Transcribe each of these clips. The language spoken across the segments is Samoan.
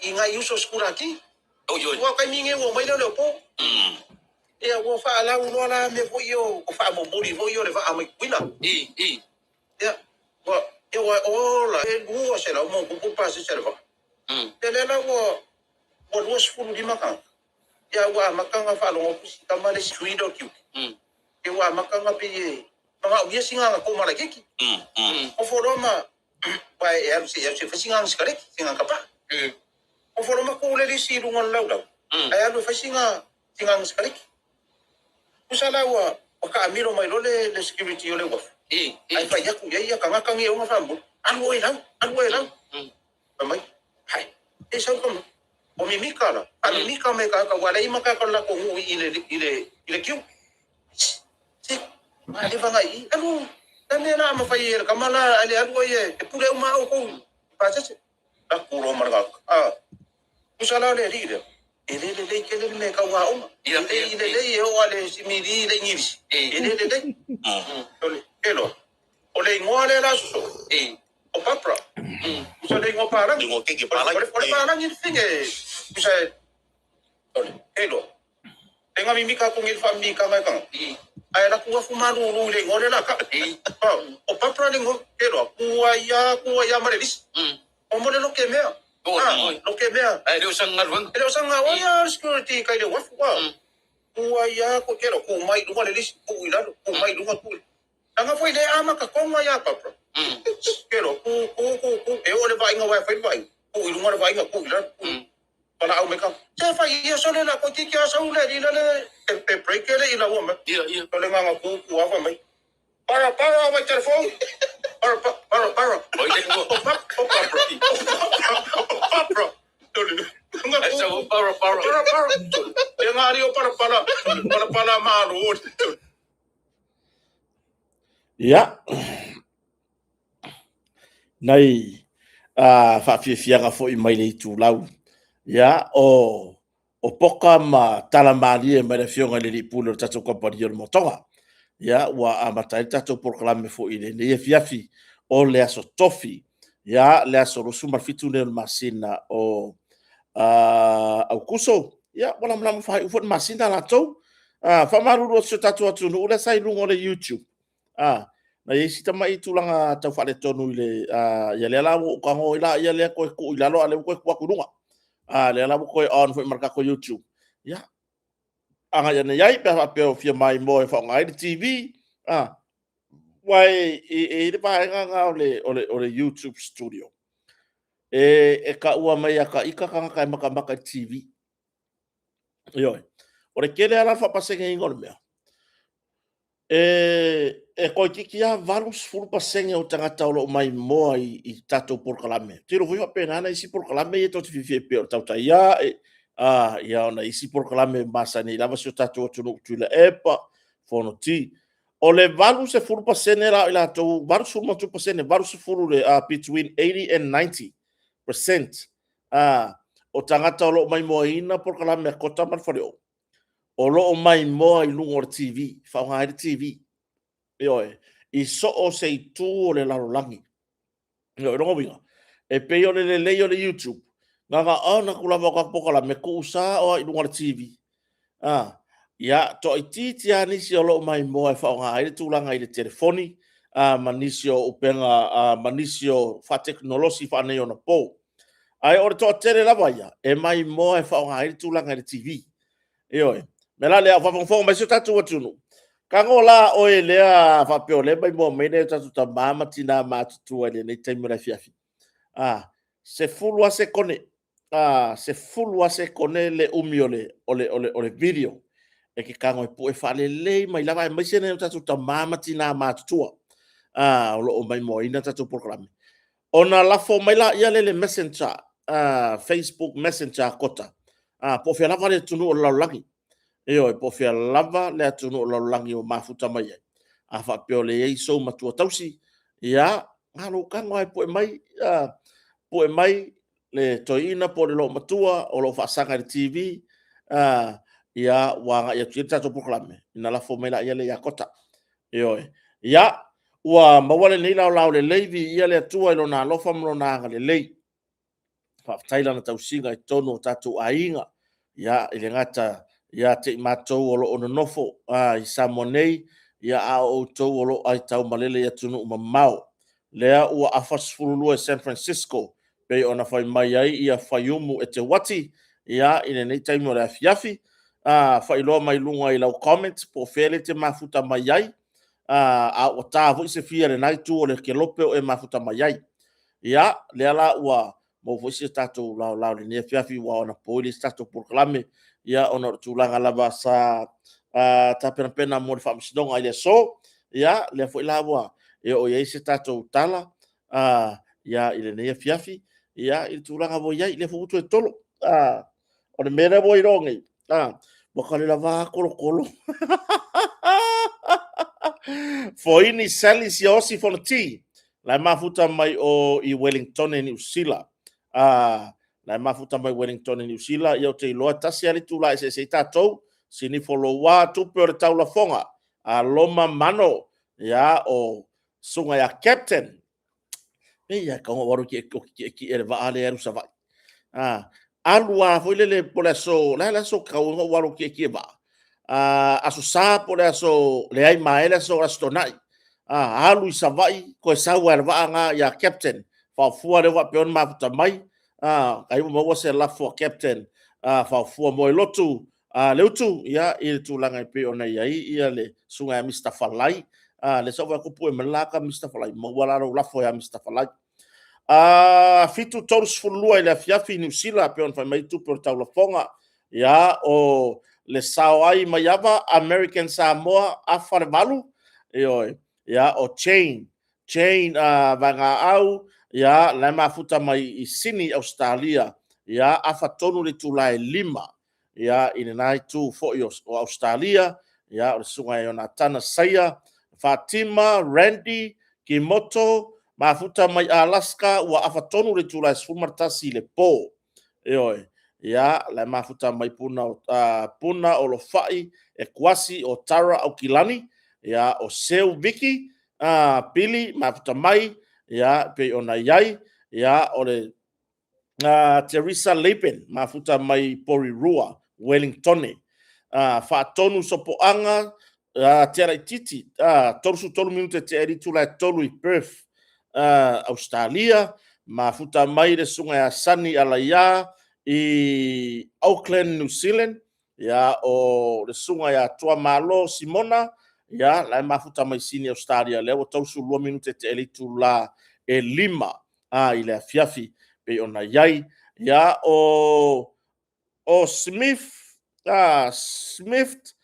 I ngai uso sikulaki. Ua taimi nei ua omai lea o le opo. Ia ua faalau loa la mea foi ia o faamomoli foi ia o le vaa mai Tutuila. Ia ua ia ua ola e 200 ma ona tupu pasese a le vaa. Ia lea la ua ua 25 tagata. Ia ua amata ona faalogo atu si tama le isi sui lea o Tiute. Ia ua amata ona pei e manaomia sina ana koma laitiiti. Nofo loa ma Aua e alu se i alu se i fai sina sikareti, sina tapaa. Nofo loa ma tu le lisi i luga o le laulau, ae alu e fai sina sina sikareti. Tusa la ua ua taamilo mai loa le le security o le uafu, ae fai atu i ai ia tagata nei e ona faamuli, alu oe i lau, alu oe i lau. Fai mai, hai, e sau ka o mimika la, faamimika mai e tagata aua leai ma tagata o le latou nuu i le i le i le queue. Se, a leva agai i i, alu, la mea la a mafai e le tama la, ae le alu ai e pule uma lava outou i pasese. La tu loa ma le tagata, a, tusa la o le alii lea, e le lelei tele le mea e tau aoga. E lelei, lelei e oo lava i le simili i le igilisi, e le lelei. O le, loa, o le igoa lea la soso, o Barbara, tusa le igoa palagi. O le palagi le fine, tusa e, o le, loa, E nga mimika atu nei le faamimitaga e tagata, ae alu atu afu malulu i le igoa lea la tau. O Barbara le igoa, ke loa, ku ai a, ku ai a ma le lisi. O mo le loke mea. Loke mea. Ae le o sana galuega. E le o sana galuega, ia le security kai le uafu. Ku ai a, ke loa, ku mai i luga le lisi, ku i lalo, ku mai i luga, ku i lalo. Leaga foi le amata tonu ai a Barbara. Ke loa, ku, ku, ku, ku, e oo i le vaaiga aua e fai le vaaiga, ku i luga le vaaiga, ku i lalo, ku i lalo. Valaau mai ka. Se fai ia sole la koe tiki a sau le lila le e break ele i laua mai. Ia, ia. O le nganga ku ku afa mai. Para para mai telefon. Para para para. Oi le O pa o pa o pa pa. Ai sau para para. Para para. Le ngari o para para. Para para malo. Ia. Nai faafiafiaga foi mai le itulau. Ia, o, o poka ma tala malie mai le afioga i le Alii Pule o le tatou kamupani o le Motoga. Ia, ua amata ai le tatou polokalame foi i lenei afiafi o le Aso Tofi. Ia, le aso 27 nei o le masina o Aukuso. Ia, ua lamalama faaiu foi le masina latou. Faamalulu atu si o tatou atunuu lea sa i luga o le YouTube. A, na i ai si tamai tulaga tau faaletonu i le, a, ia lea la ua ou tago ai la ia lea toe tuu i lalo a lea ua toe tuu atu i luga. A, lea la ua toe on foi ma le tatou YouTube. Ia, agai ane i ai pe a faapea o fia maimoa e faaaoga ai le TV. A, aua e i ai le vaega lena o le, o le, o le YouTube studio. E, e taua mai ia ta ita tagata e matamata i le TV. Ioe. O le tele lava la faapaseneina o le mea, E, e toeitiiti lava 80% o tagata o lo o maimoa i, i tatou polokalame. Tilo foi faapena na isi polokalame ia tou te fiafia pei o le Tautaia, e, a, ia ona isi polokalame masani lava si o tatou atunuu Tuilaepa, Fonoti. O le 80% la o i latou, 80%, 80 le, uh, between 80 and 90% uh, o tagata o lo o maimoaina polokalame a Kota ma le Faleoo o lo o maimoa i luga o le TV, faaaoga ai le TV, ioe, i so o se itu o le lalolagi. Ioe, lona uiga, e pei o le lelei o le YouTube, na ona on atu lava o tatou polokalame, tuu sao lava i luga o le TV. A, ia, toaitiiti lava nisi o lo o maimoa e faaaoga ai le tulaga i le telefoni, a, ma nisi o upega, a, ma nisi o faatekonolosi faaneionapo. Ae o le toatele lava ia e maimoa e faaaoga ai le tulaga i le TV. Ioe. Mea la lea, o faafogafoga mai si o tatou atunuu, tago la oe lea faapea o lea e maimoa mai nai o tatou tama ma tina matutua i lenei taimi o le afiafi. A, 10 lava sekone, a, 10 lava sekone le umi o le, o le, o le, o le video e te tago e pue faalelei mai lava, aemaise nai o tatou tama ma tina matutua, a, o lo o maimoaina tatou polokalame. Ona lafo mai laia lea i le messenger, Facebook messenger a Kota, po o fea lava le atunuu o le lalolagi. Ioe, po o fea lava le atunuu o le lalolagi o mafuta mai ai. A faapea o lea e i ai sou matua tausi, ia, na lou tago lava e pue mai, pue mai le toeaina po o le loomatua o lo o faasaga i le TV, ia, ua agai atu i ai le tatou polokalame, ona lafo mai laia lea ia Kota. Ioe. Ia, ua maua lenei laolao lelei, viia le Atua i Lona alofa ma Lona agalelei. Faafetai lana tausiga i totonu o tatou aiga, ia, i le gata ia te i matou o lo o nonofo i Samoa nei, ia, a o outou o lo o aitau malele i atunuu mamao. Lea ua afa 12 i San Francisco, pei ona fai mai ai ia Faiumu Eteuati, ia, i lenei taimi o le afiafi. Faailoa mai luga i lau comment po o fea le e te mafuta mai ai, a ua ta foi se fia i lena itu o le kelope o e mafuta mai ai. Ia, lea la ua maua foi si tatou laolao i lenei afiafi, ua anapo i le isi tatou polokalame, ia, ona o le tulaga lava sa tapenapena mo le faamasinoga i le aso. Ia, lea foi la ua e oo i ai se tatou tala, ia, i lenei afiafi, ia, i le tulaga ua i ai, lea foi ua toe tolo. O le mea lea ua iloa nei, ua kale lava tolotolo. Foini Sally Siaosi Fonoti, la e mafuta mai o i Wellingtone, Niu Sila. La e mafuta mai Wellingtone, Niu Sila, ia o te iloa tasi a le itula e eseese ai tatou, sinifo loua tupe o le taulafoga, a Loma Mano, ia o susuga ia Captain. Pei ia kaunga o alu ki ki ki le vaa le alu Savaii. Alu a foi lele po le aso, le le aso kaunga o alu ki ki vaa. Aso sa po le aso leai mae le aso aso tonai. Alu i Savaii koe sau ai le vaa nga ia Captain. Faofua le wa pe on mafuta mai. Ai ua maua se lafo a Captain. Faofua moe lotu le utu ia i le tulaga e pei ona i ai ia le susuga ia Mr. Falai. Le sa ua kupu e mala ka Mr. Falai, maua la lou lafo ia Mr. Falai. 7:32 i le afiafi i Niu Sila, pe ona fai mai tupe o le taulafoga. Ia, o le sao ai mai ava, American Samoa, afa le 8. Ioe, ia, o Chain, Chain Vaegaau, ia, la e mafuta mai i Sini, Ausetalia, ia, afa tonu le itula e 5. Ia, i lena itu foi o Ausetalia, ia, o le susuga ia Ionatana Saia, Fatima, Randy, Kimoto, mafuta mai Alaska, ua afa tonu le itula e 11 i le po. Ioe, ia, la e mafuta mai Puna, Puna o Lofai, Ekuasi, o Tara Aukilani, ia, o Seu Viki, Pili, mafuta mai, ia, pei ona i ai, ia, o le Teresa Lapen, mafuta mai Porirua, Wellingtone. Faatonu Sopoaga, Te Alaititi, 33 minute te elitu la e 3 i Perth, Australia. Mafuta mai le susuga ia Sani Alaia i Auckland, New Zealand. Ia, o le susuga ia Tuamalo Simona, ia, la e mafuta mai Sini, Australia, lea ua 32 minute te elitu la e 5 i le afiafi pei ona i ai. Ia, o Smith, Smith,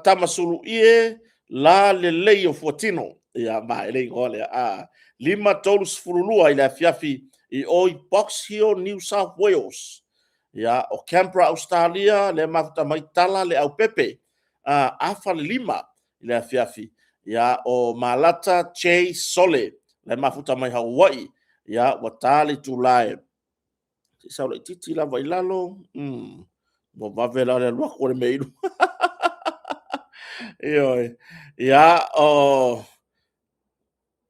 Tamasuluie, la lelei o Fuatino. Ia, ma e le igoa lea. 5:32 i le afiafi i o i Box Hill, New South Wales. Ia, o Canberra, Australia, lea mafuta mai Tala le Aupepe, afa le 5 i le afiafi. Ia, o Malata J. Sole, lea mafuta mai Hawaii. Ia, ua ta le itula e se sau laitiiti lava i lalo. Ua vave la le alu atu o le mea ilu. Ioe. Ia, o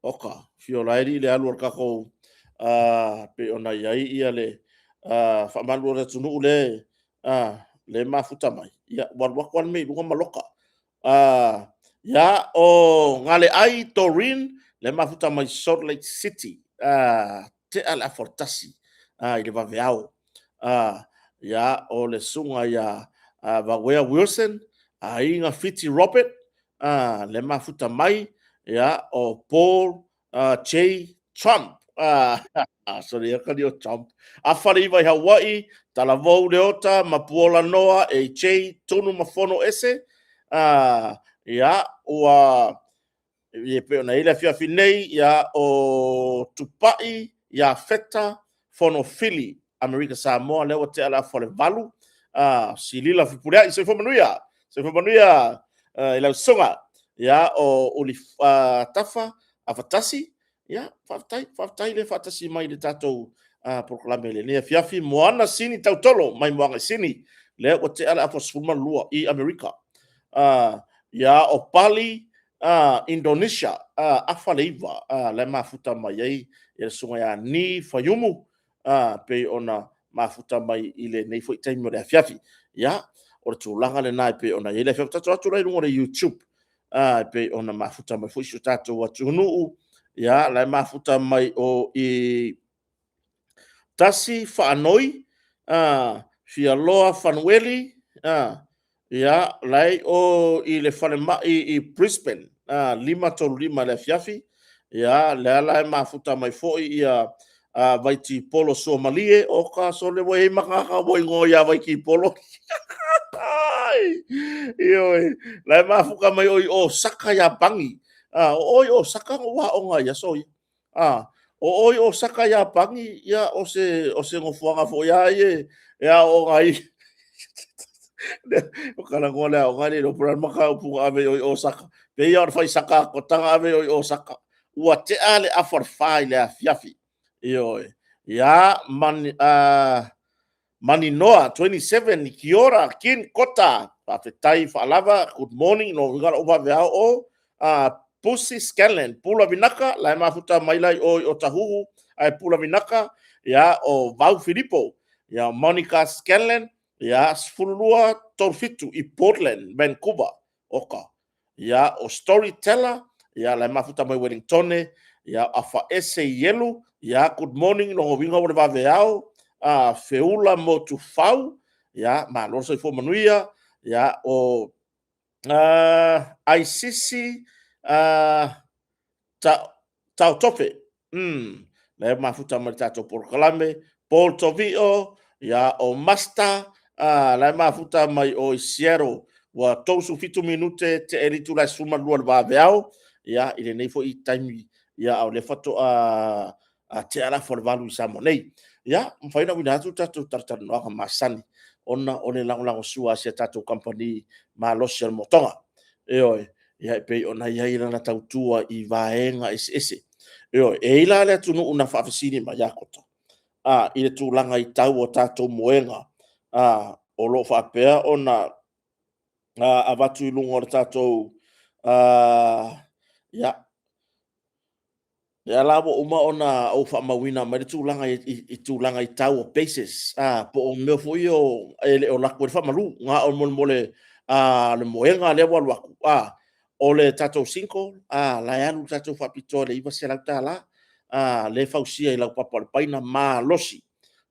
Oka, fio laili le alu o le tatou pei ona i ai ia le faamalu o le atunuu le le mafuta mai. Ia, ua alu atu lava le mea i luga ma loka. Ia, o Galeai Doreen, le mafuta mai Salt Lake City. Tea le afa o le 1 i le vaveao. Ia, o le susuga ia Vawea Wilson, aiga Fiti Robert, le mafuta mai, ia, o Paul J. Trump. Sorry, ia kani o Trump. Afa le 9 i Hawaii, Talavou Leota, Mapuola Noa, AJ, Tunu Mafono Ese. Ia, ua e pei ona i ai le afiafi nei, ia, o Tupai, ia Feta, Fonofili, Amerika Samoa, lea ua tea le afa o le 8. Silila Fepuleai, soifua manuia, soifua manuia i lau susuga. Ia, o Uli Tafa, afa 1. Ia, faafetai, faafetai le faatasi mai i le tatou polokalame i lenei afiafi. Moana Sini Tautolo mai Moana i Sini, lea ua tea le afa 12 i Amerika. Ia, o Pali, Indonesia, afa le 9, lea mafuta mai ai ia le susuga ia Ni Faiumu. pei ona mafuta mai i lenei foi taimi o le afiafi. Ia, o le tulaga lena e pei ona i ai le afiafi. Tatou atu la i luga o le YouTube, e pei ona mafuta mai foi si o tatou atunuu. Ia, la e mafuta mai o i Tasi Faanoi, Fialoa Fanueli, ia, la e o i le falemai i Brisbane, 5:35 i le afiafi. Ia, lea la e mafuta mai foi ia Vaitipolo Suamalie, o ka sole ua i ai ma tagata ua igoa ia Vaitipolo. Ioe, la e mafuta mai o i Osaka, Iapani. O i Osaka na ou aoga i aso ia. O o i Osaka Iapani, ia o se nofoaga foi lava ia e aooga ai. O talanoa le aoga le iloa po o le a le mataupu na ave ai i Osaka. Pei lava o le fai saka atotaga ave i Osaka. Ua tea le afa o le 4 i le afiafi. Ioe. Ia, Maninoa 27, Kiora, Kin Kota, faafetai faalava, good morning, no uiga lau vaveao o Pusi Scanlan, Pula Vinaka, la e mafuta mai la i o i Otahuhu, ae Pula Vinaka, ia, o Vau Filipo, ia, Monica Scanlan, ia, 12 37 i Portland, Vancouver, oka. Ia, o Storyteller, ia, la e mafuta mai Wellingtone, ia, Afaese Ielu, ia, good morning, logo winga o le vaveao, Feula Motufau, ia, malo le soifua manuia, ia, o Aisisi Taotofe, lea e mafuta mai le tatou polokalame, Paul Tovio, ia, o Master, la e mafuta mai o i Seattle, ua 37 minute te e litu la e 12 le vaveao, ia, i lenei foi taimi, ia, a o lea faatoa tea la afa o le 8 i Samoa nei. Ia, mafai ona auina atu le tatou talatalanoaga masani, ona o le lagolagosua a si a tatou kamupani malosi o le motoga. Ioe, ia e pei ona i ai lana tautua i vaega eseese. Ioe, e i ai la le atunuu na faafesili mai ia Kota, i le tulaga i tau o tatou moega, o lo o faapea ona avatu i luga o le tatou, ia, Lea la ua uma ona ou faamauina mai le tulaga i tulaga i tau o bases, po o mea foi ia e le o lako ai le faamalu, na o le le moega lea ua alu atu, o le tatou single, la e alu le tatou faapitoa i le $900, lea e fausia i laupapa o le paina malosi.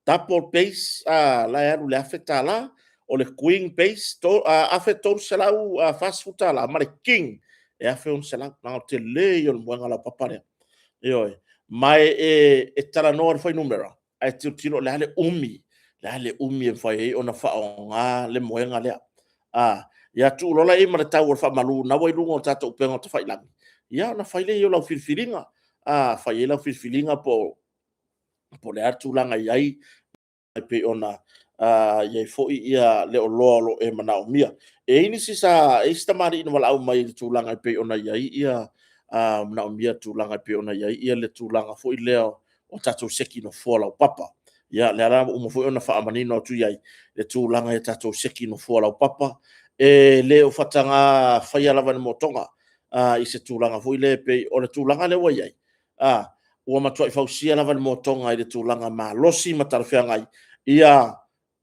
Double base, la e alu i le $1,000, o le queen base, $1,340, ma le king, e $1,600. Leaga o le tele ia o le moega laupapa lea. Ioe. Ma e talanoa i le fuainumera, ae tilotilo o le a le umi, le a le umi e mafai ai ona faaaoga le moega lea. Ia tuu loa la i ai ma le tau o le faamalu na ua i luga o tatou upega o tafailagi, ia ona fai lea o lau filifiliga. Fai ai lau filifiliga po o le a le tulaga i ai, e pei ona i ai foi ia le oloa o lo o e manaomia. E i ai nisi sa, e i ai si tamalii na valaau mai i le tulaga e pei ona i ai ia manaomia tulaga e pei ona i ai ia le tulaga foi lea o tatou seki nofoa laupapa. Ia, lea la ua uma foi ona faamanino atu i ai le tulaga i tatou seki nofoa laupapa, e le o faataga faia lava e le motoga i se tulaga foi lea e pei o le tulaga lea ua i ai, ua matuai fausia lava le motoga i le tulaga malosi ma talafeagai, ia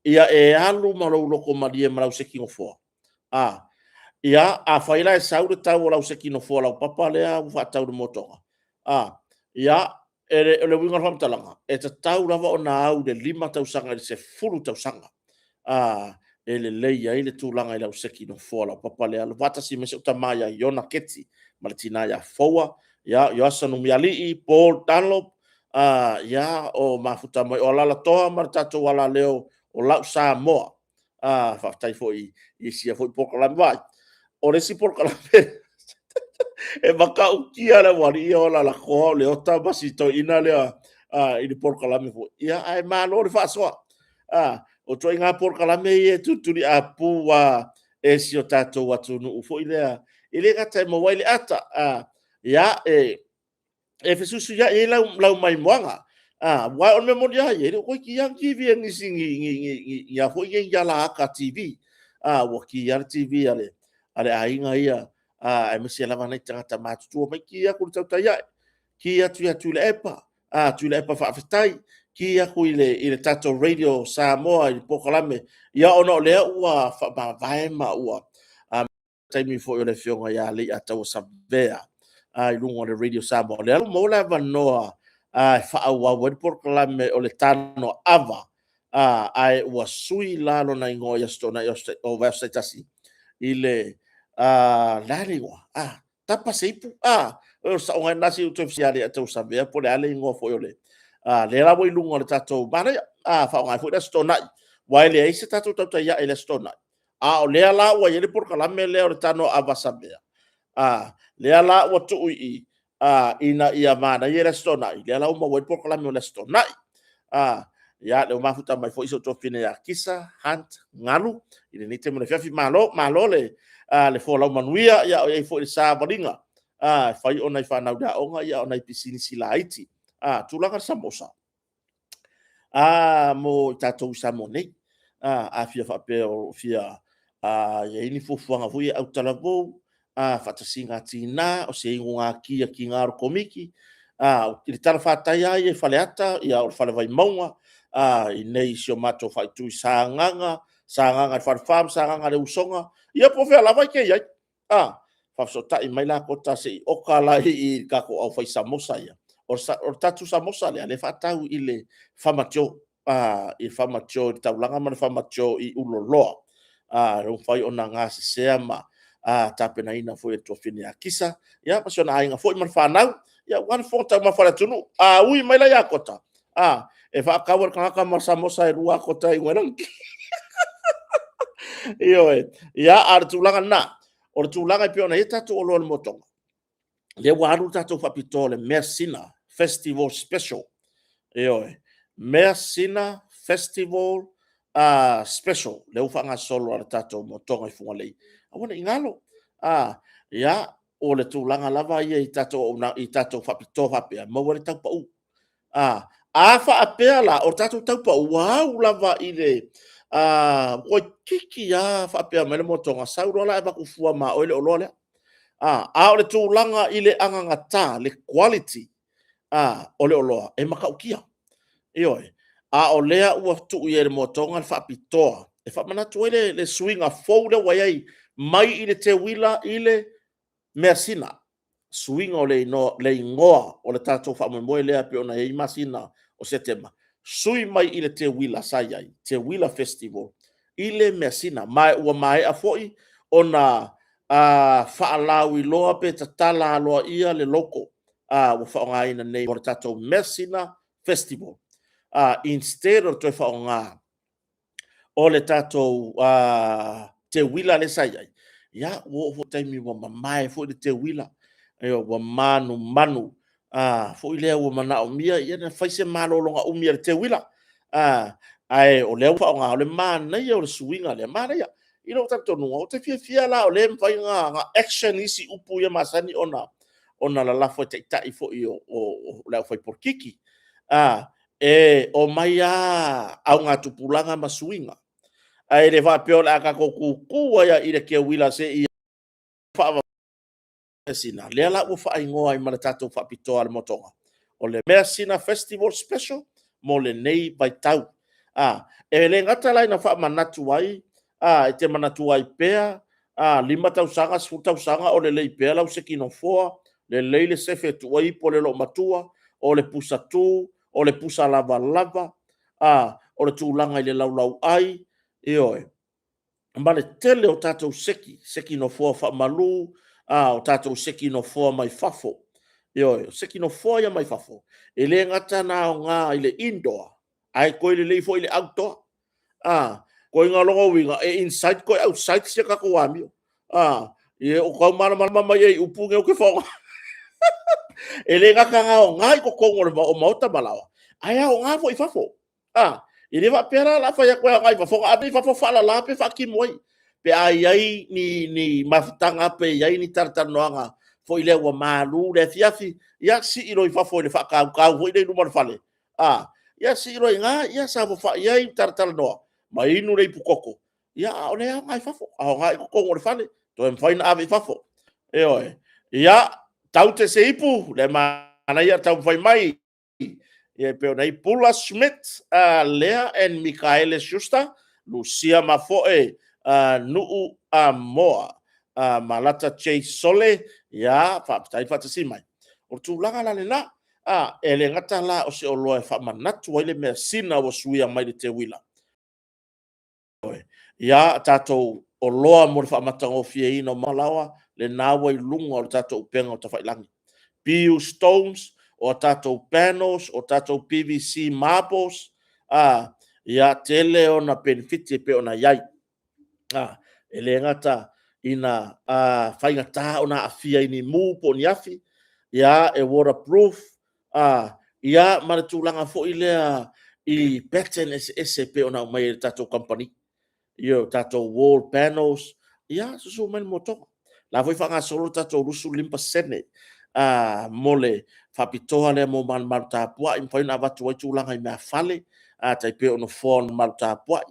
e alu ma lou loto malie ma lau seki nofoa. Ia, afai la e sau le tau o lau seki nofoa laupapa lea ua faatau i le motoga, ia, o le uiga o le faamatalaga, e tatau lava ona au i le 5 tausaga i le 10 tausaga, e lelei ai le tulaga i lau seki nofoa laupapa lea. Faatasi mai si ou tama ia Iona Keti ma le tina ia Foua, ia Ioasa Numialii, Paul Dunlop, ia, o mafuta mai o Alalatoa ma le tatou alaleo o lau Samoa. Faafetai foi i sia foi polokalame vai. O le isi polokalame e matautia le aualii ia o Alalatoa o Leota ma si toeaina lea i le polokalame foi. Ia, ae malo le faasoa. O ituaiga polokalame ia e tulituliapu e si o tatou atunuu foi lea. E le gata e maua ai le ata, ia, e fesuisuiai ai lau maimoaga. Aua o le mea moni lava ia, e le o toe kiia ni TV a nisi, ni a foi nei alaata TV. Ua kiia le TV a le aiga ia, aemaise lava nai tagata matutua mai ki atu i le tautai ae, ki atu ia Tuilaepa, Tuilaepa faafetai. ki aku i le, i le tatou Radio Samoa i le polokalame, ia ona o lea ua faamavae ma ua taimi foi o le afioga ia Leiataua Savea i luga o le Radio Samoa. O lea ua maua le avanoa e faaauau ai le polokalame o le Tano Ava, ae ua sui la lona igoa i Aso Toonai o Vaiaso taitasi i le le a le igoa? Tapa se ipu? O le saoga lena se i ou toe fesili ia Leiataua Savea po o le a le igoa foi o le lea la ua i luga o le tatou manaia, faaaoga ai foi le Aso Toonai, aua e leai se tatou tautai ae i le Aso Toonai. A o lea la ua i ai le polokalame lea o le Tano Ava Savea, lea la ua tuu i i, ina ia manaia le Aso Toonai, lea la ua maua ai le polokalame o le Aso Toonai. Ia, lea ua mafuta mai foi si ou tuafafine ia Kisa Hunt Galu i lenei taimi o le afiafi. Malo, malo le, le folau manuia, ia o i ai foi i le savaliga e fai o nai fanau i le aoga, ia o nai pisinisi laiti. Tulaga le samosa, mo i tatou i Samoa nei. A fia faapea o fia i ai ni fuafuaga foi e autalavou, faatasiga tina, o se inuga kia ki gā o le Komiti, i le talafatai lava ia i Faleata, ia o le Fale Vaimauga, i nei i si o matou faaitu i Sagaga, Sagaga i le Falefa ma Sagaga le Usoga, ia po o fea lava e te i ai. A, faafesootai mai la Kota se i oka la i i le tatou au fai samosa ia. O le tatou samosa lea, lea e faatau i le Farmer Joe, i le Farmer Joe i le taulaga ma le Farmer Joe i Uloloa. E mafai ona gasesea ma tapenaina foi e le tuafafine ia Kisa, ia ma si ona aiga foi ma le fanau, ia aua le fofoga taumafa o le atunuu. A ui mai la ia Kota, e faatau e le tagata ma samosa e lua Kota e inu ai lana ti. Ioe. Ia, a o le tulaga lena, o le tulaga e pei ona i ai tatou oloa i le motoga, lea ua alu le tatou faapitoa o le Measina Festival Special. Ioe. Measina Festival Special, lea ua faagasolo a le tatou motoga i Fugalei. Aua ne i galo. Ia, o le tulaga lava ia i tatou, i tatou faapitoa faapea, maua le taupau. A faapea la, o tatou taupau, ua au lava i le, toeitiiti lava faapea mai le motoga, sau loa la e avatu fua ma oe le oloa lea. A o le tulaga i le anagata, le quality, o le oloa, e matautia. Ioe. A o lea ua tuu i ai e le motoga le faapitoa, e faamanatu ai le suiga fou lea ua i ai, mai i le teuila i le measina. Suiga o le igoa o le tatou faamoemoe lea e pei ona i ai masina o Setema, sui mai i le teuila sa i ai, Teuila Festival, i le measina. Ma ua maea foi ona faalauiloa pe tatala aloaia le logo ua faaaogaina nei mo le tatou measina Festival. Instead o le toe faaaoga o le tatou teuila lea sa i ai, ia, ua oo foi i le taimi ua mamae foi le teuila, ua manumanu foi lea ua manaomia ia fai se malologa umi a le teuila. Ae o lea ua faaaoga, o le manaia o le suiga lea, manaia. I lou talitonuga, ou te fiafia la o lea e mafai ona action isi upu ia masani ona lalafo e taitai foi o le aufaipolikiki. E omai lava augatupulaga ma suiga, ae le faapea o le a tatou tutu ai i le teuila seia faavasina. Lea la ua faaigoa ai ma le tatou faapitoa a le motoga, o le Measina Festival Special mo lenei vaitau. E le gata la ina faamanatu ai, e te manatua ai pea, 5 tausaga, 10 tausaga o lelei pea lau sekinofoa, lelei le sefe e tuu ai ipu a le loomatua, o le pusa tu, o le pusa lavalava, o le tulaga i le laulauai, ioe, ma le tele o tatou seki, seki nofoa faamalu, o tatou seki nofoa mai fafo, ioe, o seki nofoa ia mai fafo, e le gata na aoga i le indoor, ae toe lelei foi i le outdoor. Koe na lona uiga, e inside koe outside si a tatou amio. Ia o tau malamalama mai ai i upu nei ou te faaaoga. E le gata na aoga i totonu o le maota ma laoa, ae aoga foi i fafo. E le faapea la o le a fai atu e aoga i fafo, ona ave i fafo faalala pe faatimu ai. Pe a i ai ni mafutaga pe i ai ni talatalanoaga foi lea ua malu le afiafi, ia sii loa i fafo i le faatautau foi lea i luma o le fale. Ia sii loa i ina, ia saofafai ai, talatalanoa ma inu le ipu koko. Ia, a o lea e aoga i fafo, aoga i totonu o le fale, toe mafai ona ave i fafo. Ioe. Ia, tau te se ipu, le manaia taumafai mai. Ia e pei ona i Pula Schmidt, Lea and Mikaele Schuster, Lucia Mafoe, Nuu Amoa, Malata Chase Sole, ia, faafetai le faatasi mai. O le tulaga la lena, e le gata la o se oloa e faamanatu ai le measina ua suia mai le teuila. Ia, tatou oloa mo le faamatagofieina o malaoa, lena ua i luga o le tatou upega o tafailagi. PU stones, o a tatou panels, o tatou PVC marbles, ia, tele ona penefiti e pei ona i ai. E le gata ina faigata ona aafia i ni mu po o ni afi, ia, e waterproof, ia, ma le tulaga foi lea i pattern eseese e pei ona aumai e le tatou kamupani. Ia, o tatou wall panels, ia, susu mai le motoga. La foi faagasolo le tatou 25% mo le faapitoa lea mo malumalu tapuai, mafai ona avatu ai tulaga i mea fale, tai pei o nofoa o malu tapuai,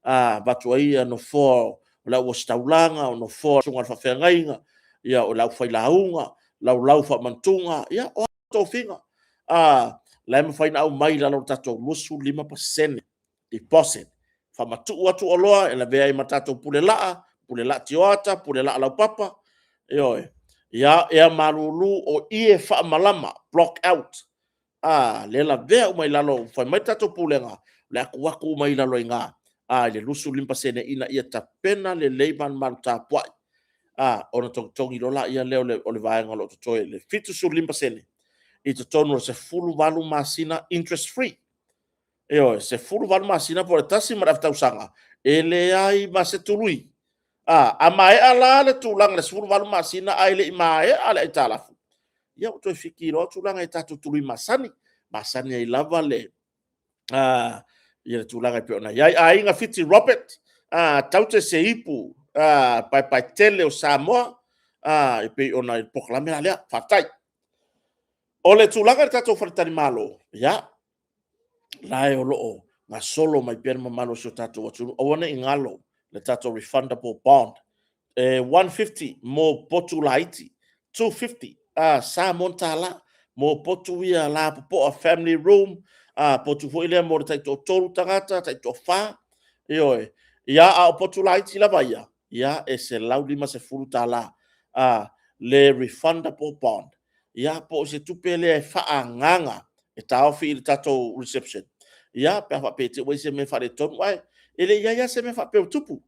avatu ai nofoa o le au ositaulaga, o nofoa o susuga i le faafeagaiga, ia o le aufailauga, laulau faamantuga, ia o a tofiga. La e mafai ona aumai i lalo o le tatou 25% deposit. Faamatuu atu oloa e lavea ai ma tatou pule laa, pule laa tioata, pule laa laupapa, ioe. Ia, ea malulu o ie faamalama, block out. Le lavea uma i lalo, fai mai le tatou pulega, le akuaku uma i lalo i ina, i le 25% ina ia tapena lelei malumalu tapuai. Ona togitogi loa lea o le vaega o lo o totoe, le 75% i totonu o le 18 masina interest free. Ioe, 18 masina po o le tasi ma le afa tausaga, e leai ma se tului. A maea la le tulaga i le 18 masina ae le i maea le aitalafu, ia ua toe fiki loa tulaga i tatou tului masani, masani ai lava le tulaga e pei ona i ai. Aiga Fiti Robert, taute se ipu paepaetele o Samoa, e pei ona i le polokalame la lea. Faafetai. O le tulaga i le tatou faletalimalo, ia, la e o lo o gasolo mai pea le mamalu o si o tatou atunuu. Aua ne i galo le tatou refundable bond. E 150 mo potu laiti, 250 Samoa tala mo potu ia lapopoa, family room, potu foi lea mo le taitoatolu tagata, taitoafa, ioe. Ia, a o potu laiti lava ia, ia e $150 tala le refundable bond. Ia, po o se tupe lea e faaagaaga e taofi i le tatou reception, ia, pe a faapea te i ua i ai se mea faaletonu, ae e le i i ai lava se mea faapea ua tupu.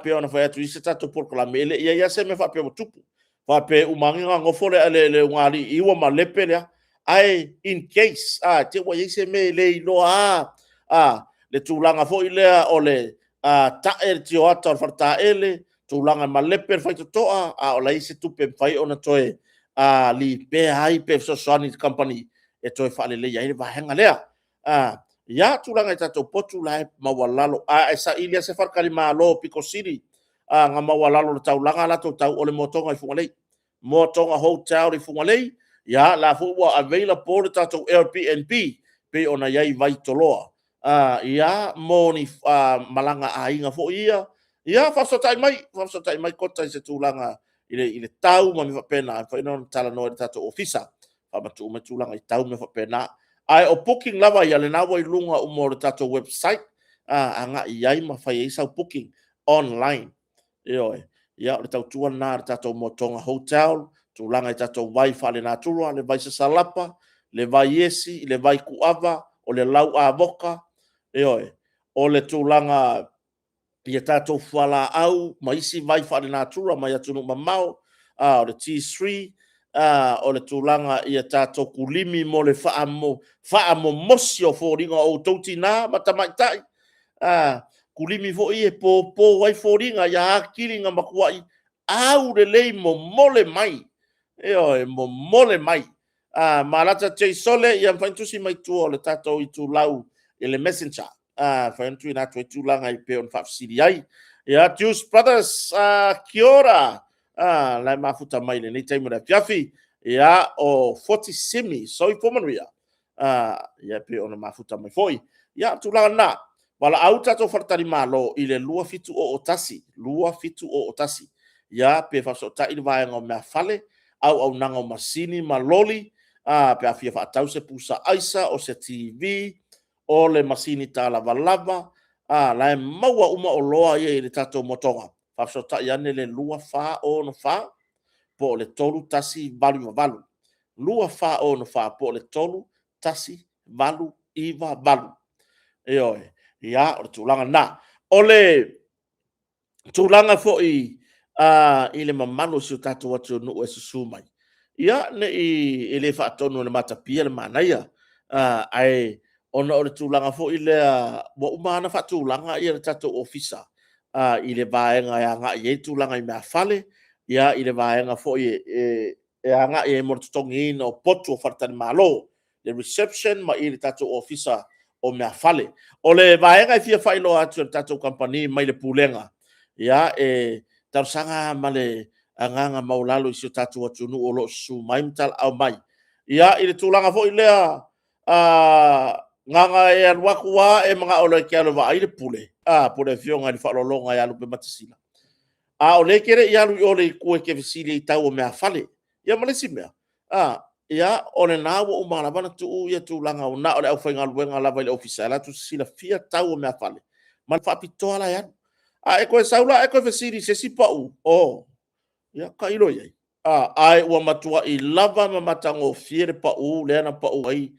Pei ona fai atu i isi tatou polokalame, e le i i ai lava se mea faapea ua tupu. Faapea e uma ane ona nofo le ulugalii i ua malepe lea. Ae in case, te i ua i ai se mea e le iloa lava, le tulaga foi lea o le tae le tioata o le faletaele, tulaga e malepe le faitotoa, a o la e i ai se tupe e mafai ona toe lipea ai pe fesoasoani i le kamupani e toe faaleleia ai le vaega lea. Ia, tulaga i tatou potu la e maualalo, a e saili lava se faletalimalo pito sili ona maualalo i le taulaga latou tau, o le motoga i Fugalei. Motoga Hotel i Fugalei, ia la foi ua available le tatou Airbnb pei ona i ai i Vaitoloa. Ia, mo ni malaga aiga foi ia. Ia, faafesootai mai, faafesootai mai Kota i se tulaga i le tau ma mea faapena, e mafai ona talanoa i le tatou ofisa, faamatuu mai tulaga i tau ma mea faapena. Ae o booking lava ia, lena ua i luga uma o le tatou website, agai i ai ma fai ai sau booking online. Ioe. Ia, o le tautua lena a le tatou Motoga Hotel, tulaga i tatou vai faalenatura, le vai sasalapa, le vai esi, le vai kuava, o le lau avoka, ioe, o le tulaga i a tatou fualaau ma isi vai faalenatura mai atunuu mamao, o le T3, o le tulaga i a tatou kulimi mo le faamomosi o foliga o outou tinã ma tamaitai, kulimi foi e popo ai foliga ia atili ona matuai aulelei momole mai, ioe, momole mai. Malata Jaisole, ia mafai ona tusi mai tua o le tatou itulau i le messenger, mafai ona tuuina atu ai tulaga e pei ona faafesili ai. Ia, Juice Brothers, kia ora, la e mafuta mai i lenei taimi o le afiafi. Ia, o Foti Simi, soifua manuia, ia pei ona mafuta mai foi. Ia, tulaga lena, valaau le tatou faletalimalo i le 2701, 2701, ia, pe faafesootai le vaega o meafale, auaunaga o masini ma loli, A, pe a fia faatau se pusa aisa, o se TV, o le masini talavalava, a, la e maua uma oloa ia i le tatou motoga. Faafesootai ane le 2464 po o le 3188. 2464 po o le 3198. Ioe, ia, o le tulaga lena. O le tulaga foi i le mamalu o si o tatou atunuu e susu mai, ia, ne i e le faatonu e le matapia le manaia, ae ona o le tulaga foi lea ua uma ona faatulaga le tatou ofisa i le vaega e agai i ai tulaga i meafale, ia, i le vaega foi e agai ai mo le totogiina o potu o faletalimalo, le reception ma i le tatou ofisa o meafale. O le vaega e fia faailoa atu e le tatou kamupani mai le Pulega, ia, e talosaga ma le agaga maualalo i si o tatou atunuu o lo o susu mai ma talaau mai. Ia, i le tulaga foi lea, na ona e alu atu lava e manao loa e te alu e vaai le pule, po o le afioga i le Faaaloaloga ia Lupematasila, a o lea e te le i alu i o i le itu e te fesili ai i tau o meafale. Ia ma le isi mea, ia, o lena ua uma lava ona tuu ia tulaga na o le aufaigaluega lava i le ofisa e latou te silafia tau o meafale, ma le faapitoa la e alu. A e toe sau la e toe fesili i se isi pau, o, ia tailo i ai. Ae ua matuai lava ma matagofie le pau lea na pau ai,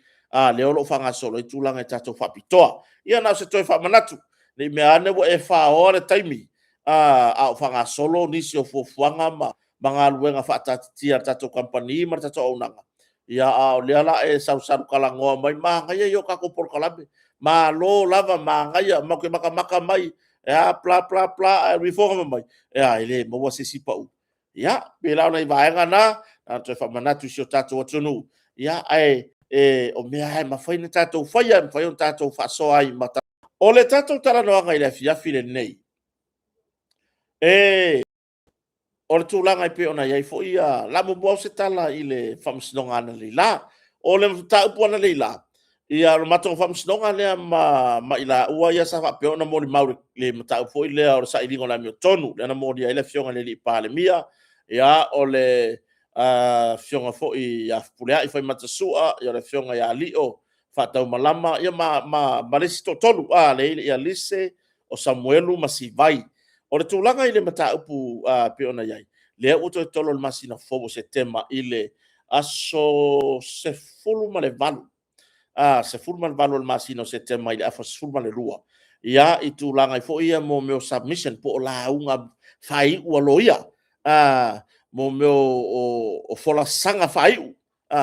lea o lo o faagasolo ai tulaga i tatou faapitoa. Ia na o se toe faamanatu, ne i meaane ua e faoa le taimi a o faagasolo nisi o fuafuaga ma galuega faataatitia a le tatou kamupani ma le tatou auaunaga, ia a o lea o le a e salusalu talanoa mai, manaia ia o tatou polokalame, malo lava, manaia, matou te matamata mai, e a, bla bla bla, ae alu ifo fai mai, e a, e le maua se isi pau. Ia, pei la o nai vaega na, na ona toe faamanatu i si o tatou atunuu, ae o mea lava e mafai ona tatou faia, e mafai ona tatou faasoa ai ma. O le tatou talanoaga i le afiafi lenei, o le tulaga e pei ona i ai foi ia... o le a muamua au se tala i le faamasinoga analeila. O le mataupu analeila, ia o le matou faamasinoga lea ma i laua ia sa faapea ona molimau i le mataupu foi lea o le sailiga o le amiotonu, lea na molia ai le Afioga i le Palemia, ia, o le Afioga foi ia Fepuleai Faimata Sua, o le Afioga ia Lio Faataumalama, ia ma le isi toatolu, ia Lise, o Samuelu ma Sivai. O le tulaga i le mataupu e pei ona i ai, lea ua toe tolo i le masina fou o Setema i le aso 18, 18 o le masina o Setema i le afa 12, ia, i tulaga foi ia mo mea o submission po o lauga faaiu a loia, mo mea o folasaga faaiu,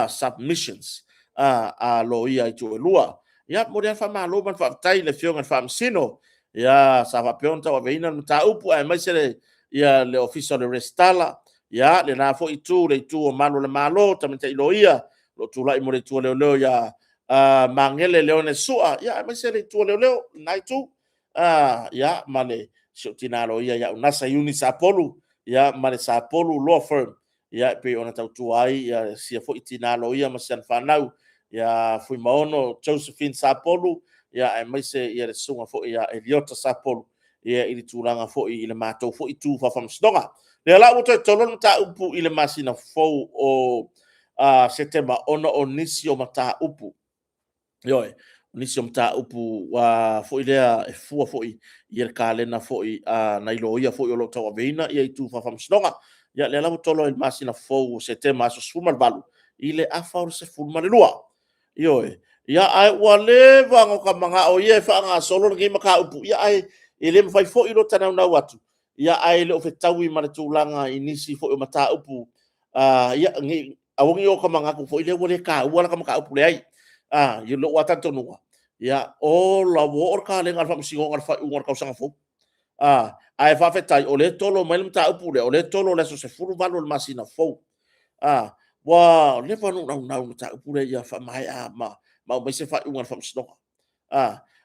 submissions a loia i itu e lua. Ia, momoli lava le faamalo ma le faafetai i le Afioga i le Faamasino, ia, sa faapea ona tauaveina le mataupu aemaise le Ofisa o le Resitala, ia, lena foi itu, le itu o Malu o le Malo, Tamaitai Loia, o lo o tulai mo le itu a leoleo ia Magele Leone Sua, aemaise le itu a leoleo, lena itu, ia, ma le si ou tina loia ia Unasa Iuni Sapolu, ia, ma le Sapolu Law Firm, ia, e pei ona tautua ai sia foi tina loia ma si ana fanau ia Fuimaono Josephine Sapolu, aemaise le susuga foi ia Eliota Sapolu, ia, i le tulaga foi i le matou foi itu faafaamasinoga. Lea la ua toe tolo le mataupu i le masina fou o Setema ona o nisi o mataupu. Ioe, nisi o mataupu foi lea e fua foi i le kalena foi a nai loia foi o lo o tauaveina ia itu faafaamasinoga. Ia, lea la ua tolo i le masina fou o Setema aso 18 i le afa o le 12. Ioe. Ia, ae ua leva ona ota manao ia e faagasolo lenei mataupu, ia, ae e le mafai foi lo ta naunau atu, ia, ae le o fetaui ma le tulaga i nisi foi o mataupu, ia, ne i aua ne i ota manatu foi lea ua le taua lata mataupu, leai. I lou lava talitonuga, ia, ola, ua oo le kalena a le Faamasinoga i le faaiuga o le tausaga fou. Ae faafetai o lea e tolo mai le mataupu lea, o lea e tolo i le aso 18 o le masina fou. Ua leva ona ou naunau i le mataupu lea ia faamaea ma aumai se faaiuga a le Faamasinoga.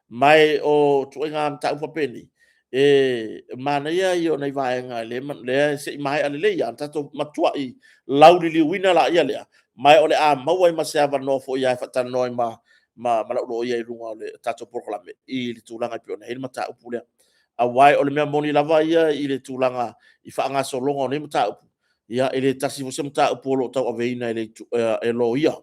Ma o ituaiga mataupu faapenei, e manaia ia o nai vaega lea se i maea lelei lava ona tatou matuai lauliliuina laia lea, ma o le a maua ai ma se avanoa foi e faatalanoa ai ma lau loia i luga o le tatou polokalame i le tulaga e pei ona i ai le mataupu lea. Aua o le mea moni lava ia i le tulaga i faagasologa o nei mataupu, ia e le tasi foi se mataupu o lo o tauaveina e loia.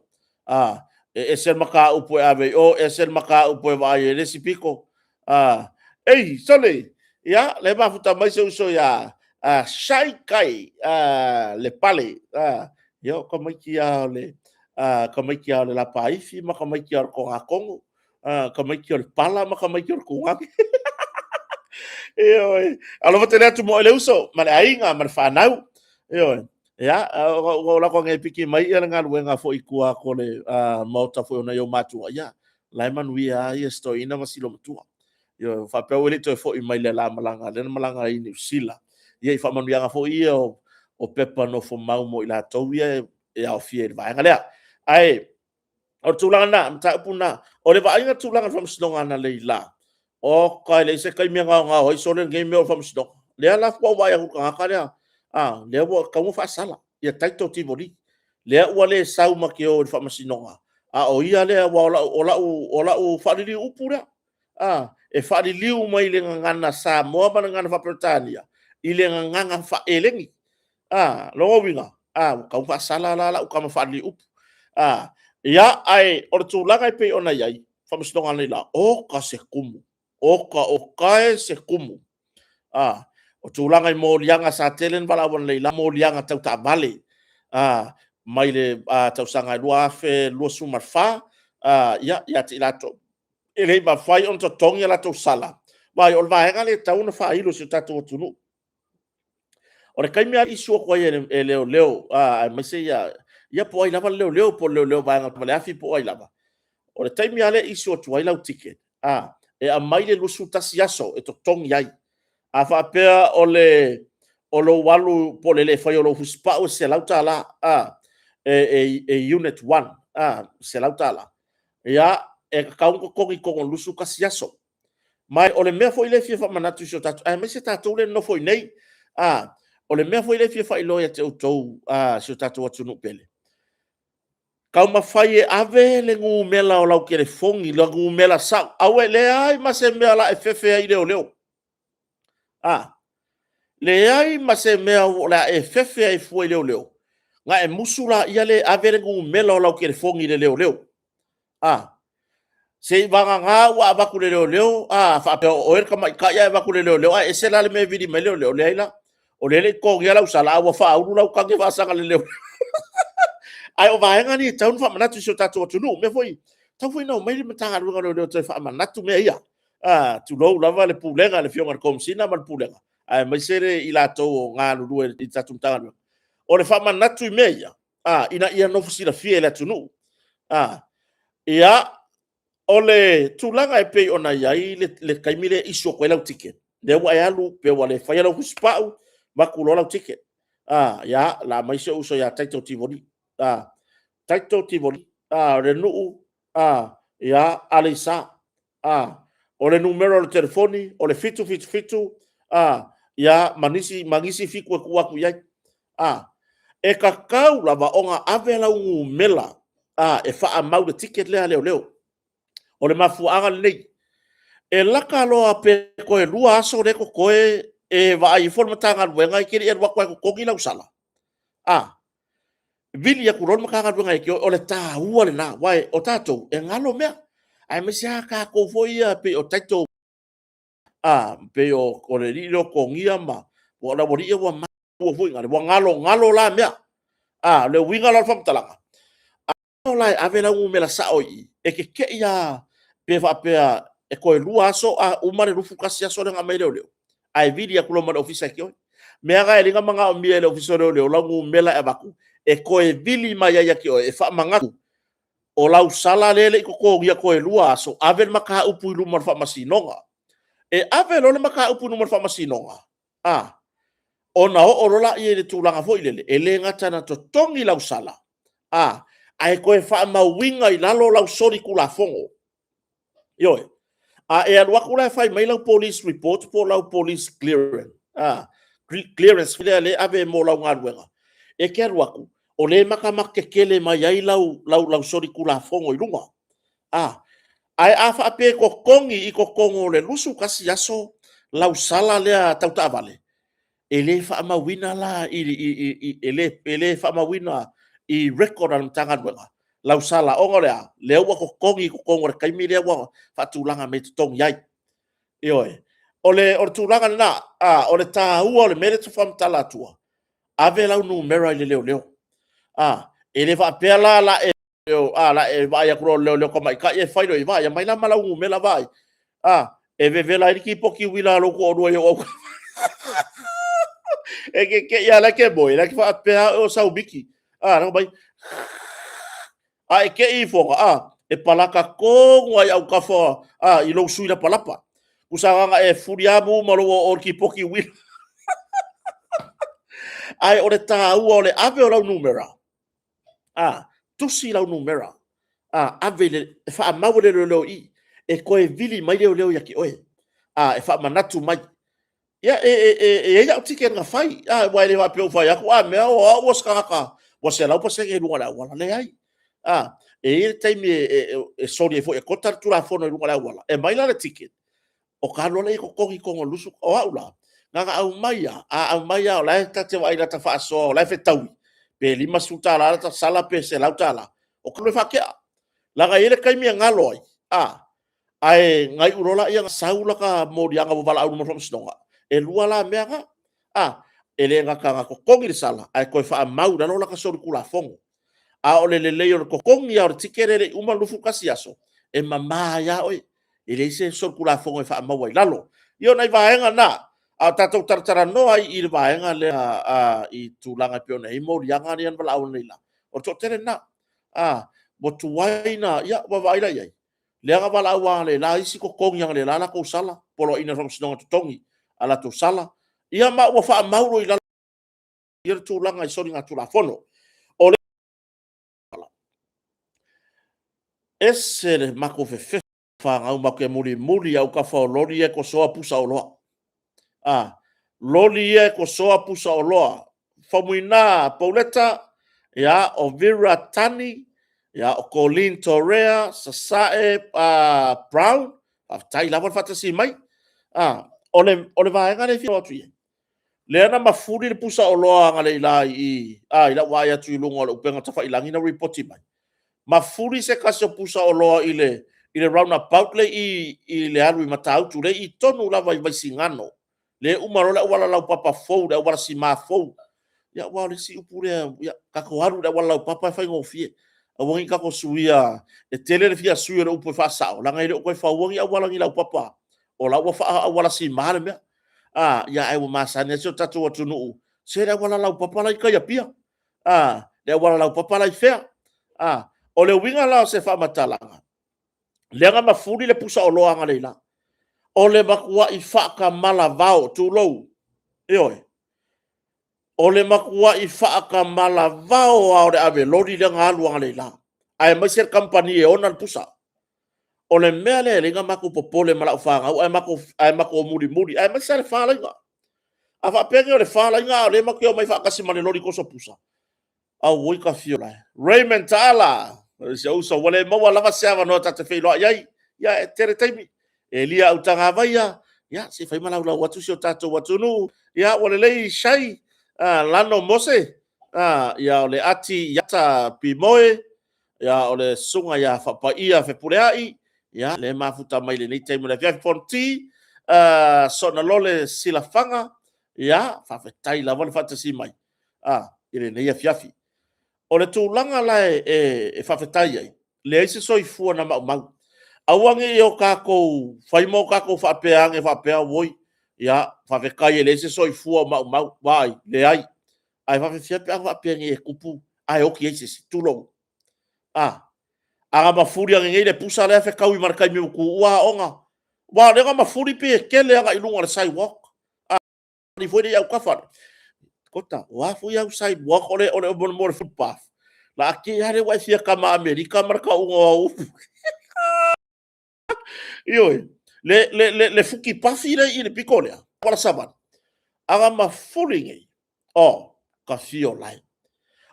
A, e ese le mataupu e ave i o, ese le mataupu e vaai e le isi pito. A, ei, sole, ia, le mafuta mai se uso ia a Shai Kai, a, le pale, a, ia, o tamaiti a o le, a, tamaiti a o le Lapaifi ma tamaiti a o le Togatogo, a, tamaiti o le Pala ma tamaiti o le Tugage. Ioe, alofa tele atu mo le uso, ma le aiga, ma le fanau. Ioe, ia, ua ou lako nei piki mai ia le galuega foi i tua atu o le maota foi o nai ou matua, ia, la e manuia lava ia si toeaina ma si olomatua. Ioe, faapea ua le toe foi mai le la malaga, lea na malaga ai i Niu Sila. Ia, i faamanuiaga foi ia o pepa nofo mau mo i latou ia e aofia i le vaega lea. Ae, o le tulaga lena, mataupu lena. O le vaaiga tulaga o le faamasinoga analeila, oka, e leai se taimi e gaogao ai sole lenei mea o le faamasinoga. Lea la faatoa ou vaai atu i le tagata lea, a, lea ua tatau ona faasala, ia title Tivoli. Lea ua le sau ma te o i le faamasinoga, a o ia lea, aua o lau, o lau, o lau faaliliu upu lea, a, e faaliliu mai le gagana Samoa ma le gagana faa-Peretania i le gagana faa-Eleni. A, lona uiga, a, ua tau faasala la lau tama faaliliu upu. A, ia, ae o le tulaga e pei ona i ai, faamasinoga analeila, oka se tumu, oka, oka e se tumu. A, o tulaga i moliaga sa tele na valaau analeila, moliaga tau taavale, a, mai le tausaga e 2024, a, ia, ia te i latou e le i mafai ona totogi a latou sala. Vaai, o le vaega lea e tatau ona faailo i si o tatou atunuu. O le taimi lava issue atu ai e leoleo, aemaise ia, ia po o ai lava le leoleo, po o le leoleo vaega o le afi po o ai lava. O le taimi lava lea e issue atu ai lau ticket, e aumai le 21 aso e totogi ai. A faapea o le o lou alu po o le le faia o lou fusipau e $100, e unit 1, $100. Ia, e tatau ona totogi i totonu o le 21 aso. Ma o le mea foi lea e fia faamanatu i si o tatou, aemaise tatou lea e nonofo i inei, o le mea foi lea e fia faailoa ia te outou, si o tatou atunuu pele, taumafai e ave le numera o lau telefoni, lau numera sao, aua e leai ma se mea o le a e fefe ai i leoleo. Leai ma se mea o le a e fefe ai fua i leoleo, ona e musu laia lea e ave le numera o lau telefoni i le leoleo. Se i vagana ua avatu i le leoleo, a faapea o oe le tamaitai ae avatu i le leoleo, ae ese la le mea e vili mai ai le leoleo. Leai la, o lea e le i totogia lau sala, a ua faaulu lau tage faasaga i le leoleo. Ae o vaega nei e tatau ona faamanatu i si o tatou atunuu. O mea foi, tatau foi ona omai le Matagaluega o Leoleo e toe faamanatu mea ia. Tulou lava le Pulega, le Afioga i le Komesina ma le Pulega, aemaise le i latou o galulue i le tatou Matagaluega. O le faamanatu i mea ia, ina ia nofo silafia e le atunuu. Ia, o le tulaga e pei ona i ai le taimi lea e issue atu ai lau ticket, lea ua e alu pe ua le faia lau fusipau, avatu loa lau ticket. Ia, la mai si ou uso ia Taito Tivoli. Taito Tivoli, o le nuu, ia, Aleisa. O le numera o le telefoni, o le 777, ia, ma nisi, ma nisi fitu e tuu atu i ai. E tatau lava ona ave lau numera, e faamau le ticket lea a leoleo. O le mafuaaga lenei, e laka loa pe toe 2 aso lea e totoe e vaai ifo le Matagaluega e te le i alu atu lava e totogi lau sala. Vili atu loa le Matagaluega ia te oe, o le taua lena, aua o tatou e galo mea, aemaise lava tatou foi ia pei o title, pei o le alii lea o Togia ma o le aualii ia ua maua foi ua galogalo la mea. O le uiga la o le faamatalaga, la e ave lau numera sao i i, e te te i lava pe faapea e toe 2 aso a uma le 21 aso lea na aumai ai leoleo, ae vili atu loa ma le ofisa e te oe. Mea na e ala ai ona manaomia e le Ofisa o Leoleo lau numera e avatu, e toe vili mai ai ia te oe e faamanatu, o lau sala lea e le i totogia toe 2 aso, ave le mataupu i luma o le Faamasinoga. E ave loa le mataupu i luma o le Faamasinoga, ona oo loa lea i le tulaga foi lele, e le gata ina totogi lau sala, ae toe faamauina i lalo lau solitulafono. Ioe. A e alu atu la e fai mai lau police report po o lau police clearance, clearance lea e ave mo lau galuega, e te alu atu, o lea e matamata tetele mai ai lau solitulafono i luga. Ae a faapea e totogi i totonu o le 21 aso lau sala lea tau taavale, e le faamauina la e le faamauina i record a le Matagaluega. lau sala ona o le a? Lea ua totogi i totonu o le taimi lea ua faatulaga mai e totogi ai. Ioe. O le, o le tulaga lena, a, o le taua o le mea lea e tau faamatala atua, ave lau numera i le leoleo. A, e le faapea la la e a la e vaai atu loa leoleo tamaitai e fai loa i vaai, aumai la ma lau numera vaai. A, e vevela ai le tipoti uila a lou toalua i ou autafa. E te te i lava la e te moe, la e te faapea o saumiti. A, la mai. A e te i ifoga, a, e palaka tonu ai autafa a, i lou sui lapalapa. Tusa na e fuli amu ma lou o le tipoti uila. Ae o le taua o le ave o lau numera, a, tusi lau numera, a, ave le, e faamau e le leoleo i, e toe vili mai leoleo ia te oe, a, e faamanatu mai. Ia, e, e, e, e i ai au ticket na fai, a, ua e le faapea ua fai atu, a, mea o au o se tagata, ua 100% i luga o le auala. Leai. A, e i ai le taimi e, e, e, e soli ai foi e kota le tulafono i luga o le auala. E mai la le ticket, o ka alu loa lea totogi i totonu o le lusu, o au la, na ona aumai lava, a aumai lava o la e ta te vaai i lata faasoa o la e fetaui, pe $50 lata sala pe $100, o ka alu e faatea. Leaga e i ai le taimi e galo ai, a, ae gaiu loa lea sau lata moliaga ua valaau i luma o le faamasinoga, e lua la mea na, a, e le gata na totogi le sala, ae toe faamau i lalo lata solitulafono. A o le lelei o le totogi lava o le ticket e le i uma le 21 aso, e mama ai lava oe. E leai se solitulafono e faamau ai i lalo. Ia o nai vaega na, a o tatou talatalanoa ai i le vaega lea a, i tulaga e pei ona i ai moliaga ia na valaau nei la. O le toatele lena, a, ua tuai na, ia ua vaai la i ai. Lea na valaau analeila isi totogi analeila latou sala, poloaiina e le faamasinoga totogi a latou sala. Ia ma ua faamau loa i lalo ia le tulaga i soligatulafono. O le ese le matou fefefe fanau matou te mulimuli i autafa o loli ia e tosoa pusa oloa. A, loli ia e tosoa pusa oloa. Faumuina Pauleta, ia, o Vera Tani, ia, o Colleen Torea, Sasae Brown, faafetai lava le faatasi mai. A, o le, o le vaega lea e fia atu i ai, Lea na mafuli le pusa oloa analeila i, a, i lau vaai atu i luga o le upega tafailagi na ripoti mai. Mafuli se tasi o pusa oloa i le, i le roundabout le i, i le alu i Matautu, le i tonu lava i Vaisigano. Le uma loa le auala laupapa fou, le auala sima fou. Ia, aua o le isi upu lea, ia, tatou alu i le auala laupapa e faigofie. Aua ne i tatou suia, e tele le fia sui o le upu e faasao, leaga e le o toe fauina ni auala ni laupapa. O la ua faa-auala sima le mea. A, ia ae ua masani ai si o tatou atunuu, se le auala laupapa la i tai Apia. A, le auala laupapa la i fea. A, o le uiga la o se faamatalaga, lea na mafuli le pusa oloa analeila. O le matuai faakamalavao, tulou, ioe, o le matuai faakamalavao lava o le ave loli lea na alu analeila, aemaise le kamupani e ona le pusa. O le mea lea e ala ai ona matou popole ma lau fanau ae matou, ae matou mulimuli, aemaise lava le fa laina. A faapea nei o le fa laina a o lea matou te omai faatasi ma le loli toso pusa, auoi ka fio lae. Raymond Taala, si ou uso, ua le maua lava se avanoa ta te feiloai ai. Ia, e tele taimi. Elia Autagavaia, ia, se i fai ma laulau atu si o tatou atunuu. Ia, ua lelei Shai, Lano Mose, ia, o le Ati Iata Pimoe, ia, o le susuga ia Faapaia Fepuleai, ia, le mafuta mai lenei taimi o le afiafi Fonti, Sonalole Silafaga, ia, faafetai lava le faatasi mai, i lenei afiafi. O le tulaga la e, e, e faafetai ai, leai se soifua na maumau. Aua ne i o tatou fai ma o tatou faapea ane faapea, oi, ia, faafetai e leai se soifua o maumau. Vaai, leai. Ae faafefea pe a faapea nei e tupu ae oti ai se isi, tulou. A, a na mafuli ane nei le pusa lea fetaui ma le taimi ua tuua aoga. Aua o lea na mafuli pei e tele agai i luga o le sidewalk. A, ni foi le autafa. Kota, o a foi au sidewalk o le, o le, mo le footpath. La a te ale ua e fia kama Amerika ma le kauga o au upu. Ioe, le, le, le, le fuki pafi le i le piko lea, wala savali. Aga mafuli nei, o, ka fio lai.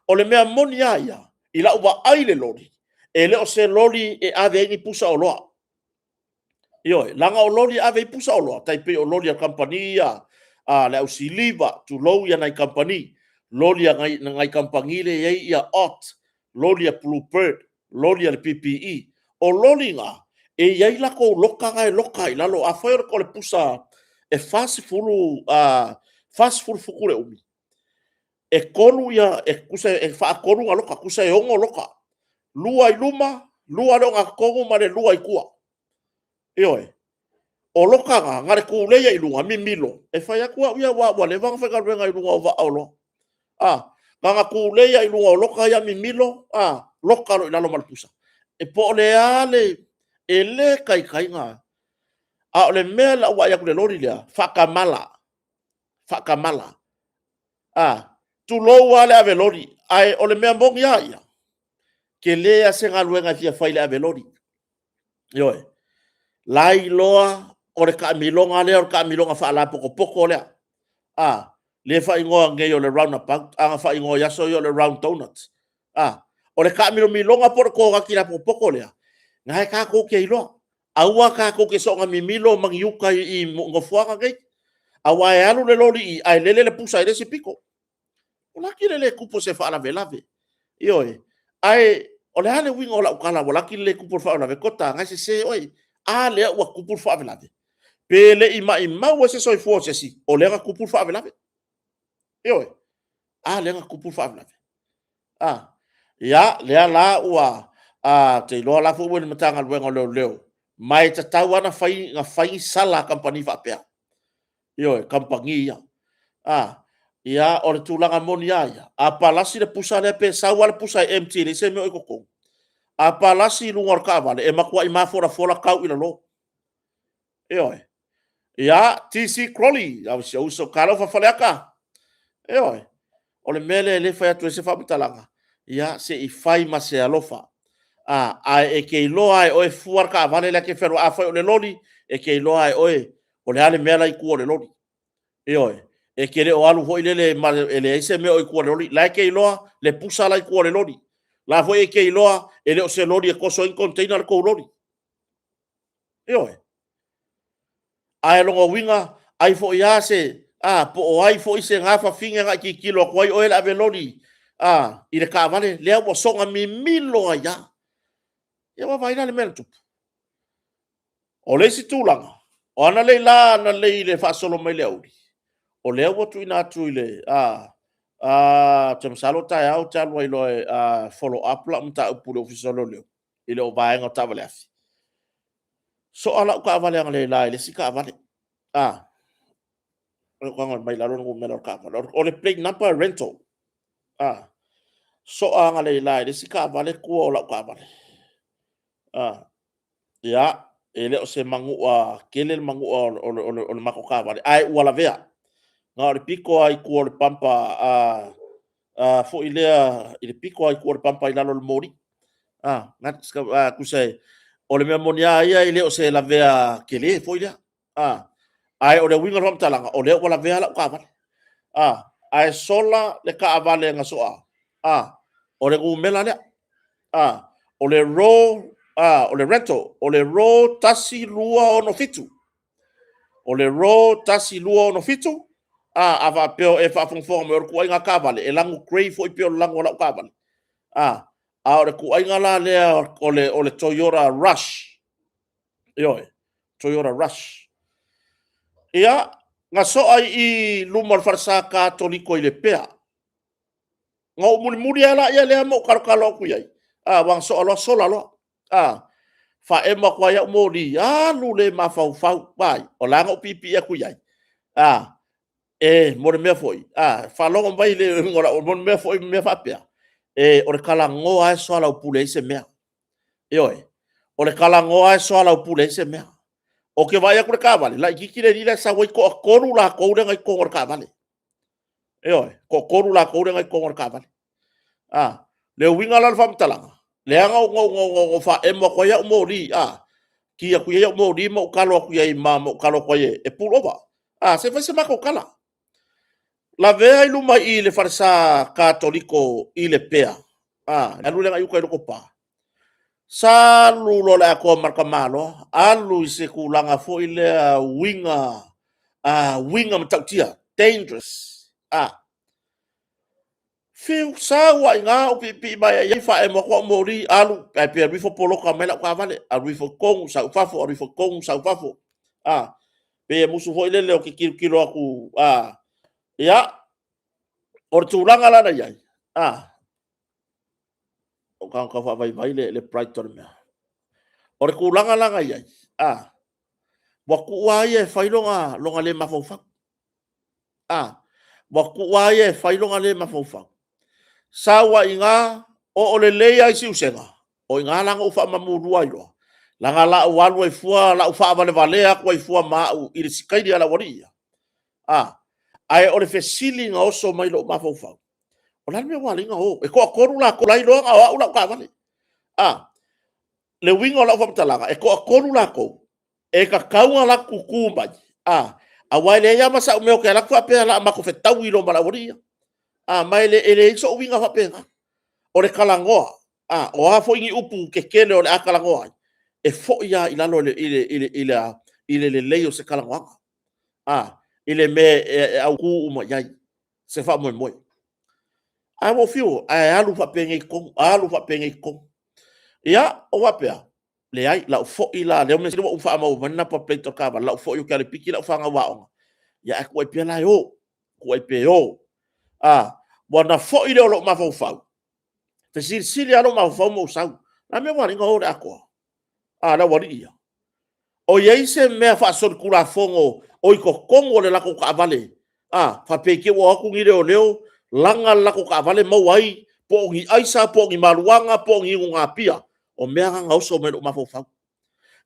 O le mea moni a ia, i lau vaai le loli, e le o se loli e ave ai ni pusa oloa. Ioe, leaga o loli e ave ai pusa oloa, tai pei o loli a kamupani ia, a le au siliva, tulou ia nai kamupani, loli a nai, nai kamupani le i ai ia Ott, loli a Bluebird. Loli a le PPE. O loli na, e i ai latou loka na e loka ai i lalo. Afai o le pusa e 40, 40 futu le umi, e tolu ia, e tusa e faatolu ona loka, tusa e 6 loka. 2 i luma, 2 le ogatotonu ma le 2 i tua. Ioe. O loka na, na le tuleia i luga, mimilo, e fai atu au ia, aua ua leva ona faigaluega i luga o vaa o oloa. A, na ona tuleia i luga o loka ia mimilo, a, loka loa i lalo ma le pusa. E po o le a le, e le taitai ona, a o le mea o lau vaai atu i le loli lea, faatamala, faatamala. A, tulou lava le ave loli, ae o le mea moni lava ia, tele lava se galuega e fia fai i le ave loli. Ioe. Lailoa o le taamiloga lea o le taamiloga faalapotopoto lea. A, lea e faaigoa nei o le roundabout, a na faaigoa i aso ia o le round donut. A, o le taamilomiloga po o le konati lapotopoto lea, na e tatou te iloa. Aua tatou te soona mimilo ma ni uta i nofoaga nei. Aua e alu le loli i i, ae lele le pusa i le isi pito. Ua laki le le tupu o se faalavelave. Ioe. Ae o le a le uiga o lau tala ua laki le le tupu o le faalavelave? Kota, na e sese oe. A lea ua tupu le faalavelave? Pe le i maumau ai se soifua o se isi, o lea na tupu le faalavelave. Ioe. A lea na tupu le faalavelave. A, ia, lea la ua, a, te iloa la foi ua i le Matagaluega o Leoleo, ma e tatau lava ona fai, na fai ni sala a kamupani faapea. Ioe, kamupani ia. A, ia, o le tulaga moni lava ia, a palasi le pusa lea, pe sau lava le pusa e empty e leai se mea o i totonu, a palasi i luga o le taavale, e matuai mafolafola tau i lalo. Ioe. Ia, TC Crowley, au si ou uso, talofa Faleata. Ioe. O le mea lea e le fai atu ai se faamatalaga, ia, se i fai ma se alofa. A, ae e te iloa lava e oe fua le taavale lea e te fealuai. Afai o le loli, e te iloa lava e oe o le a le mea la e i tua o le loli. Ioe. E te le o alu foi lele ma e leai se mea o i tua o le loli. La e te iloa le pusa la e i tua o le loli. La foi e te iloa e le o se loli e toso ai ni container le tou loli. Ioe. Ae o lona uiga, ai foi lava se, a, po o ai foi se gafafine na e tilotilo atu ai oe le ave loli, a, i le taavale lea ua soona mimilo ai lava. Ia ua vaai la i le mea na tupu. O le isi tulaga, o analei la, analei i le faasolo mai le aoauli, o lea ua tuuina atu i le, a, a, ou te masalo taeao ou te alu ai loa e follow up lau mataupu i le Ofisa o Leoleo, i le vaega o taavale afi. Soa lau taavale analeila i le isi taavale. A, o le tago mai lalo le numera o le taavale. O le plate number rental. A, soa analeila i le isi taavale tua o lau taavale. A, ia, e le o se manua tele le manua o le matou taavale, ae ua lavea. Na o le pito lava i tua o le pampa a, a foi lea i le pito lava i tua o le pampa i lalo o le moli. A, a, tusa e, o le mea moni lava ia e le o se lavea tele foi lea. A, ae o le uiga o le faamatalaga, o lea ua lavea lau taavale. A, ae sola le taavale na soa. A, o le numera lea. A, o le row, a, o le rental, o le row 1267. O le row 1267, a, a faapea o e faafogafoga mai o le ituaiga taavale, e lanu grey foi pei o le lanu o lau taavale. A, a o le ituaiga la lea o le Toyota Rush. Ioe, Toyota Rush. Ia, na soa i luma o le falesa Katoliko i Lepea. Na ou mulimuli lava laia lea ma ou talotalo atu i ai. A, ua na soa loa, sola loa. A, faaema atu ai au moli, alu le mafaufau, vai, o la na ou piipii atu i ai. A, e, mo le mea foi, a, faalogo mai le, mo le mea foi, mea faapea, e, o le talanoa lava e soalaupule ai se mea. Ioe, o le talanoa lava e soalaupule ai se mea. Ou te vaai atu i le taavale, laitiiti le alii la e sau ai, toatolu latou lea na i totonu o le taavale. Ioe, toatolu latou lea na i totonu o le taavale. A, le uiga la o le faamatalaga, leaga ona ou faaemo atu ai au moli, a, ki atu i ai au moli ma ou talo atu i ai ma ou talo atu ai e pull over. A, se i fai se matou tala. Lavea i luma i i le falesa Katoliko i Lepea, a, le alu lea i uka i Lotopa. Sa alu loa le atoa ma le tamaloa, alu i se tulaga foi lea uiga, a, uiga matautia, dangerous. A, Fiu, sau lava i ina ou piipii mai ai, faaemo atu au moli, alu, ae pe alu ifo poloka mai lau taavale, alu ifo i totonu, sau i fafo, alu ifo i totonu, sau i fafo. A, pei e musu foi lele ou te tilotilo atu, a, ia, o le tulaga la na i ai, a, o tau faavaivai le bright o le mea. O le tulaga la na i ai, a, ua tuu lava ia e fai lona le mafaufau. A, ua tuu lava ia e fai lona le mafaufau. Sau lava i ina, oo lelei lava i Siusega, o i ina la na ou faamamulua ai loa, leaga o le a ou alu ai fua, o le a ou faavalevalea atu ai fua ma au i le sikaili a le aualii ia. A, ae o le fesili na oso mai lou mafaufau, o le a le mea ua ala ai ona o? E toatolu latou la e iloa na o au lau taavale. A, le uiga o lau faamatalaga, e toatolu latou e tatau ona latou tutu mai, a, aua e leai lava ma sau mea ou te alu atu faapea o le a matou fetaui loa ma le aualii ia. A, ma e leai sou uiga faapena. O le talanoa, a, o a foi ni upu tetele o le a talanoa ai, e foi lava i lalo i le lelei o se talanoaga, a, i le mea e autu uma i ai se faamoemoe. Ae ua ou fiu e alu faapenei tonu, alu faapenei tonu. Ia, ou faapea, leai, o lau foi la, lea ua ou faamauina mai le number plate o le taavale, o lau foi ou te alu e piki lau fanau aoga, ae tuu ai pea la e o, tuu ai pea e o. A, ona foi lea o lou mafaufau, fesilisili lava lou mafaufau ma ou sau, o le a le mea ua ala ai ona o le atoa? A, le aualii ia. O i ai se mea faasolitulafono o i totonu o le latou taavale, a, faapea i te i ua o atu ni leoleo laga le latou taavale maua ai po o ni aisa po o ni maluaga po o ni inugapia. O mea na na oso mai lou mafaufau.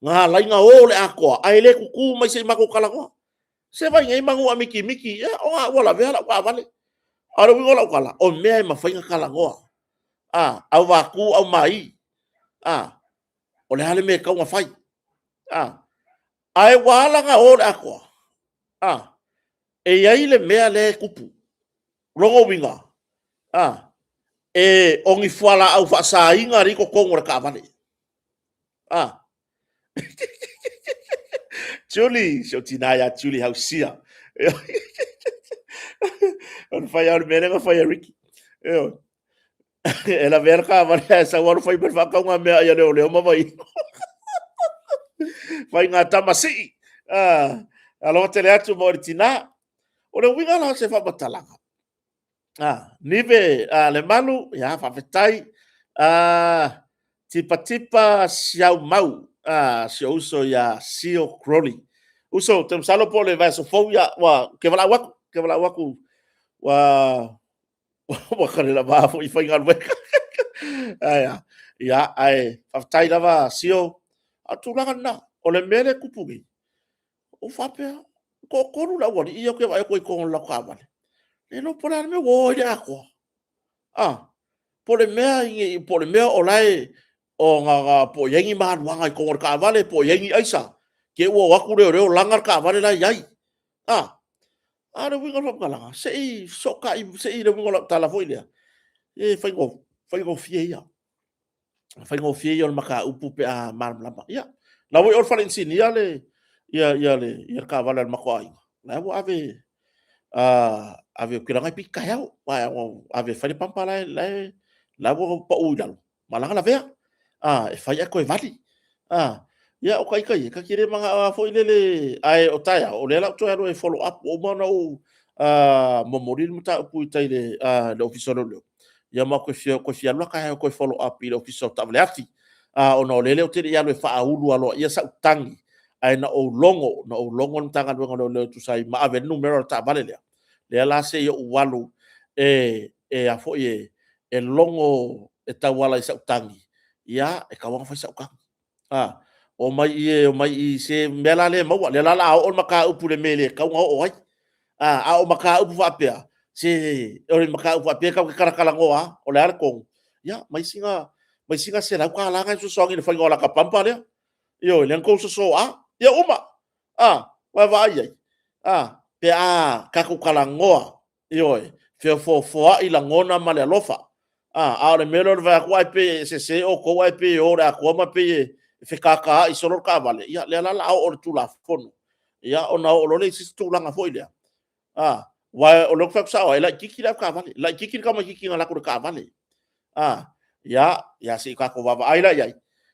Na ala ai ona o le atoa, ae le tutu mai se i matou talanoa. Se vaai nei manu a mitimiti, ia o ua lavea lau taavale. A o le uiga o lau tala, o mea e mafai ona talanoa, a, auvatu aumai, a, o le a le mea e tatau ona fai? A, ae ua ala ona o le atoa, a, e i ai le mea lea e tupu. O lona uiga, a, e, o ni fualaau faasaina lea e i totonu o le taavale. A. Julie, si ou tina ia Julie Hausia. O le fai lava o le mea lea na fai e Ricky. E lavea le taavale ae sau alu fai mai le faatauga mea ai a leoleo ma vai. Faiga tama sii. Ah, alofa tele atu mo le tina. O le uiga la o se faamatalaga. Ah, Nive ah, le malu, ia faafetai. Ah, tipatipa siau mau, ah, si o uso ia Sio Crowley. Uso, te masalo po o le vaiaso fou ia, ua, ke valaau atu, ke valaau atu, ua, ua kale lava foi i faigaluega. Ae a, ia, ae faafetai lava Sio. A o le tulaga lena, o le mea lea e tupu nei, ua faapea, toatolu le aualii ia ou te vaai atu ai i totonu o le latou taavale. Le iloa po o le a le mea ua o ai le atoa. Ah, po o le mea, po o le mea o la e, o na, na, po o i ai ni maluaga i totonu o le taavale, po o i ai ni aisa, te i ua o atu leoleo laga le taavale la e i ai. Ah, a o le uiga o le faamatalaga, se i fesootai, se i le uiga o lau tala foi lea, e faigofie ia. Faigofie ia o le mataupu pe a malamalama. Ia, la ua i o le fale inisinia le, ia, ia le, ia le taavale a le matou aiga. La ua ave, ave, ou te iloa na e piki taeao. Ave e fai le pampa la e, la e, la ua pau i lalo. Ma laga lavea. A, e fai ae toe vali. A, ia o ita ia, ta te le manao lava foi lele, ae o taeao, o lea la ou toe alu e follow up, ua uma ona ou momoli le mataupu i tai i le Ofisa o Leoleo. Ia ma ou toe fia alu la taeao toe follow up i le Ofisa o Taavale Afi. A, ona o lea ou te le i alu e faaulu aloaia sau tagi, ae na ou logo, na ou logo le Matagaluega o Leoleo e tusa ai ma ave ai le numera o le taavale lea. Lea la se i ou alu e, e a foi e, e logo e tauala i sau tagi, ia, e tatau ona fai sau tagi. A, omai i e, omai i se mea la lea e maua, lea la o le a oo le mataupu i le mea e le tatau ona oo ai. A, a o mataupu faapea, se, o le mataupu faapea tatou te talatalanoa lava, o le a le tonu? Ia, mai sina, mai sina $100 na e fesoasoani i le faiga o lata pampa lea. Ioe, lea na outou sosoa. Ia uma. A, vaavaai i ai. A, pe a tatou talanoa, ioe, feofoofoai lagona ma le alofa. A, a o le mea lea o le vaai atu ai pei e sese outou ae pei e o i le atoa ma pei e fekakaai solo le taavale, ia, lea la o le a oo i le Tulafono. Ia, ona oo loa lea i se isi tulaga foi lea. A, Aua o lea ou te fai atu sao ai, e laitiiti le avetaavale, laitiiti le tamaitiiti na alu atu i le taavale. A, ia, ia se i tatou vaavaai la i ai,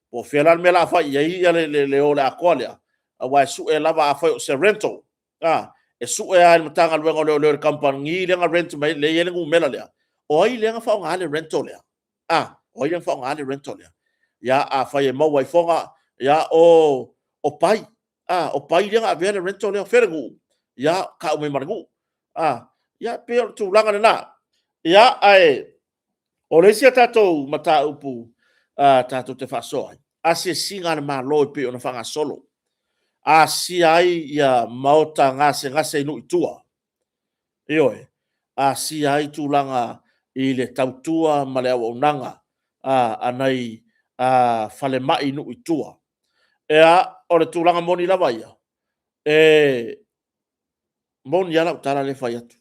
po o fea la le mea o le a fai i ai le o o le atoa lea, aua e sue lava, afai o se rental, a, e sue lava e le Matagaluega o Leoleo i le kamupani lea na rent mai ai, lea e i ai le numera lea, o ai lea na faaaogaina le rental lea? A, o ai lea na faaaogaina le rental lea? Ia, afai e maua i Foga, ia, o Pai, a, o Pai lea na avea le rental lea, o fea le nuu? Ia, tau mai ma le nuu. A, ia, pei o le tulaga lena. Ia, ae o le isi a tatou mataupu a, tatou te faasoa ai, asiasiga a le Malo e pei ona faagasolo, asia ai ia maota gasegase i nuu i tua. Ioe, asia ai tulaga i le tautua ma le auaunaga a nai falemai i nuu i tua. Ea, o le tulaga moni lava ia, e moni lava lau tala lea e fai atu.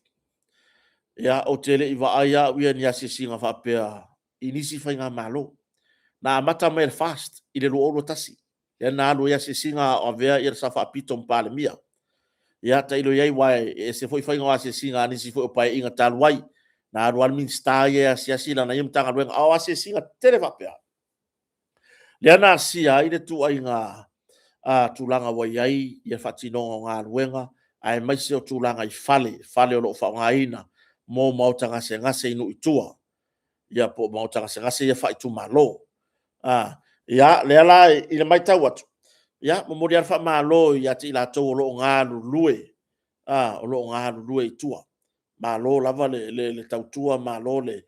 Ia, ou te le i vaai au ia i ni asiasiga faapea i nisi faigamalo. Na amata mai e le FAST i le 2021, lea na alu ai asiasiga a o avea le Sao Faapito ma Palemia. Ia, tailo i ai, aua e ese foi faiga o asiasiga a nisi foi o Paeaiga talu ai. Na alu lava le Minisita ia e asiasi lana ia Matagaluega, a o asiasiga tetele faapea, lea na asia ai le ituaiga tulaga ua i ai le faatinoga o galuega, aemaise o tulaga i fale, fale o lo o faaaogaina mo maota gasegase i nuu i tua, ia po o maota gasegase ia faaitumalo. Ia, lea la i le matau atu, ia, momoli lava le faamalo ia te i latou o lo o galulue, o lo o galulue i tua. Malo lava le tautua, malo le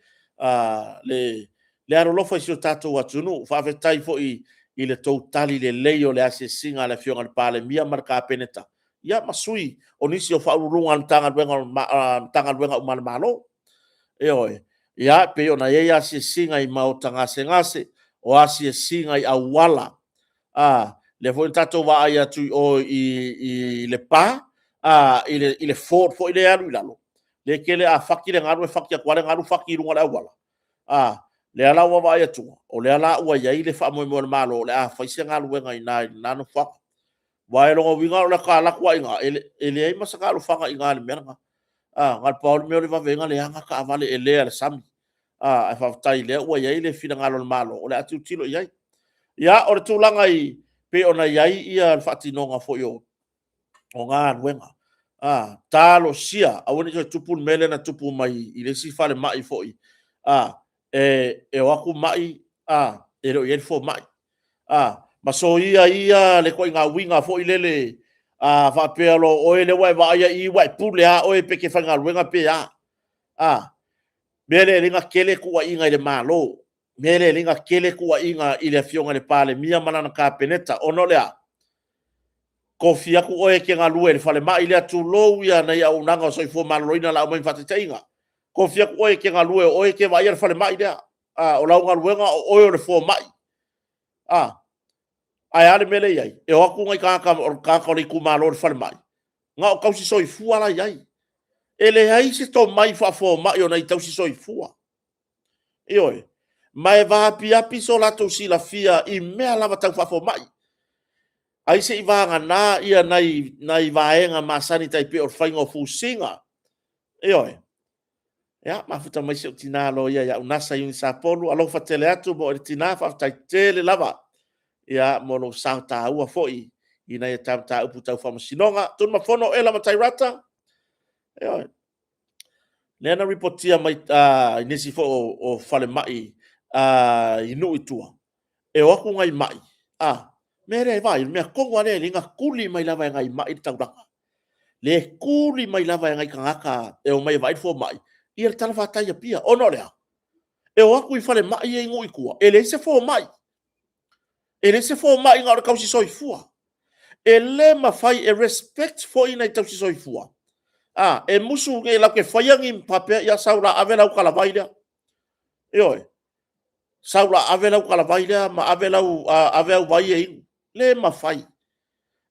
alolofa i si o tatou atunuu. Faafetai foi i le tou tali lelei o le asiasiga a le Afioga i le Palemia ma le Kapeneta, ia ma sui o nisi o Ofisa Sili o Pulega o Matagaluega uma a le Malo. Ioe. Ia, e pei ona i ai asiasiga i maota gasegase, o asiasiga i auala, lea foi na tatou vaai atu i o i Lepa i le ford foi lea e alu i lalo, lea e tele a fati le galu e fati atu lava le galu fati i luga o le auala. Lea la ua vaai atu, o lea la ua i ai le faamoemoe o le Malo o le a fai se galuega i ina i lena nofoaga. Aua o lona uiga o le ta alu atu lava i ina, e leai ma se alofaga i ina i le mea lena. Na o le pau lava le mea o le vave ai ona leaga taavale elea i le sami. Ae faafetai o lea ua i ai le finagalo o le Malo o le a tilotilo i ai. Ia, o le tulaga e pei ona i ai le faatinoga foi o galuega, talosia aua ne i toe tupu le mea lea na tupu mai i le isi falemai foi, e o atu mai e le o i ai le fomai, ma soia ia le ituaiga uiga foi lele a faapea loa o oe lea ua e vaaia i ua e pule lava oe pe e te faigaluega pe a. Mea lea e ala ai ona tele tuuaiga i le Malo, mea lea e ala ai ona tele tuuaiga i le Afioga i le Palemia ma lana Kapeneta, ona o le a? Tofi atu oe e te galue i le falemai lea, tulou nai auaunaga o le soifua maloloina o le a aumai ma faataitaiga. Tofi atu oe e te galue o oe e te vaaia le falemai lea, o lau galuega o oe o le fomai. Ae a le mea lea e i ai? E o atu nai tagata o le itumalo i le falemai, na o tausi soifua la e i ai. E leai se tomai faafomai o nai tausi soifua. Ioe. Ma e vaapiapi so latou silafia i mea lava tau faafomai. Ai se i vagana nai vaega masani tai pei o le faiga o fusiga. Ioe. Ia, mafuta mai si ou tina loia ia Unasa Iuni Sapolu, alofa tele atu mo le tina, faafetai tele lava ia mo lou sao taua foi i nai a ta mataupu tau faamasinoga. Tunumafono Ela Matairata, ioe. Lea na ripotia mai i nisi foi o falemai i nuu i tua, e o atu nai mai, mea lea e vaai, mea tonu lava lea e ala ai ona tuli mai lava e nai mai le taulaga. Le tuli mai lava e nai tagata e omai e vaai le fomai, ia le talafatai i Apia. Ona o le a? E o atu i falemai ia i nuu i tua, e leai se fomai. E leai se fomai na o le tausi soifua. E le mafai e respect foi nai tausi soifua. E musu e latou te faia ni faapea, ia sau o le a ave lau talavai lea. Ioe. Sau o le a ave lau talavai lea ma ave au vai e inu. Le mafai.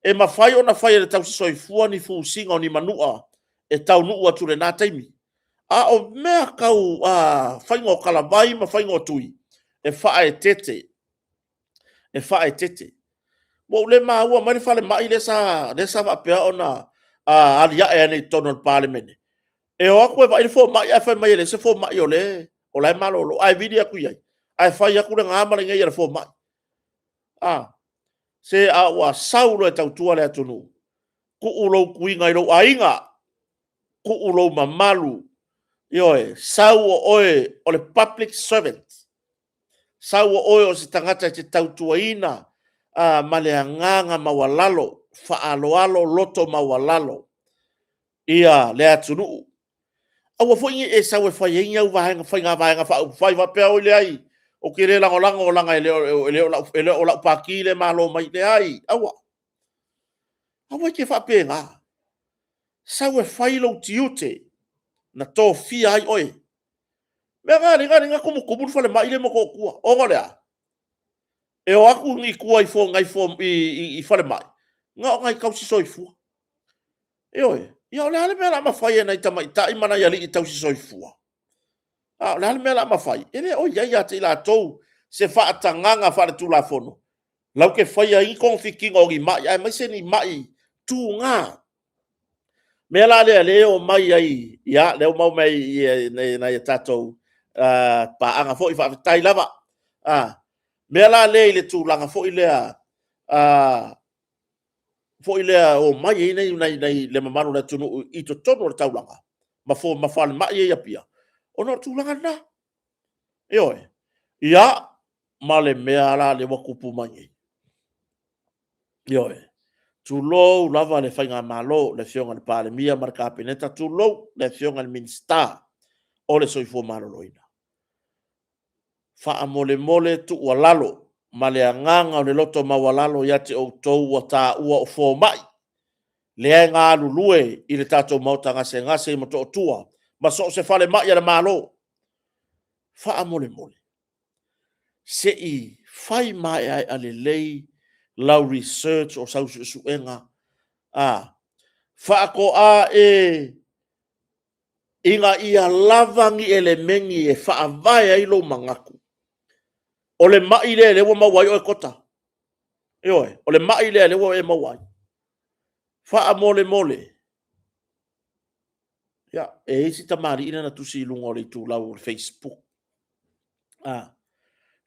E mafai ona fai e le tausi soifua ni fusiga o ni manua e taunuu atu i lena taimi. A o mea tau faiga o talavai ma faiga o tui, e faaeteete. E faaeteete. Ua ou le maua mai le falemai lea sa faapea ona aliae ane i totonu o le Palemene. E o atu e vaai le fomai ae fai mai e leai se fomai o le o la e malolo, ae vili atu i ai, ae fai atu lena ma lenei a le fomai. A, se a ua sau loa e tautua le atunuu, tuu lou tuiga i lou aiga, tuu lou mamalu, ioe, sau o oe o le public servant, sau o oe o se tagata e te tautuaina ma le agaga maualalo, faaaloalo, loto maualalo ia le atunuu. Aua foi ne i e sau e fai ai ni au vaega, faiga vaega faaupufai faapea, oi leai, ou te le lagolago leaga e le o lau pati lea e malo mai. Leai, aua. Aua e te faapena. Sau e fai lou tiute na tofia ai oe. O le mea lena na ala ai ona tumutumu le falemai lea i Motootua, ona o le a? E o atu i tua i falemai, na o nai tausi soifua. Ioe, ia o le a le mea o le a mafai e nai tamaitai ma nai alii tausi soifua? A o le a le mea o le a mafai? E le o i ai ia te i latou se faatagaga faaletulafono latou te faia ai ni togafitiga o ni mai, aemaise ni mai tuga. O le mea la lea o lea e omai ai, ia, lea ua maua mai e nai a tatou paaga foi, faafetai lava. O le mea la lea i le tulaga foi lea e omai ai le mamalu o le atunuu i totonu o le taulaga ma falemai ia i Apia, ona o le tulaga lena. Ioe. Ia, ma le mea la lea ua tupu mai nei. Ioe. Tulou lava le Faigamalo, le Afioga i le Palemia ma le Kapeneta, tulou le Afioga i le Minisita o le Soifua Maloloina. Faamolemole tuualalo ma le agaga o le loto maualalo ia te outou ua taua o fomai, lea e galulue i le tatou maota gasegase i Motootua ma so o se falemai a le Malo. Faamolemole, se i fai maeaea lelei lau research o sau suesuega, a, faatoa e ina ia lava ni elemeni e faavae ai lou manatu, o le mai lea lea ua maua ai oe tota. Ioe, o le mai lea lea ua e maua ai. Faamolemole, ia, e i ai si tamalii lea na tusi i luga o le itulau o le Facebook, a,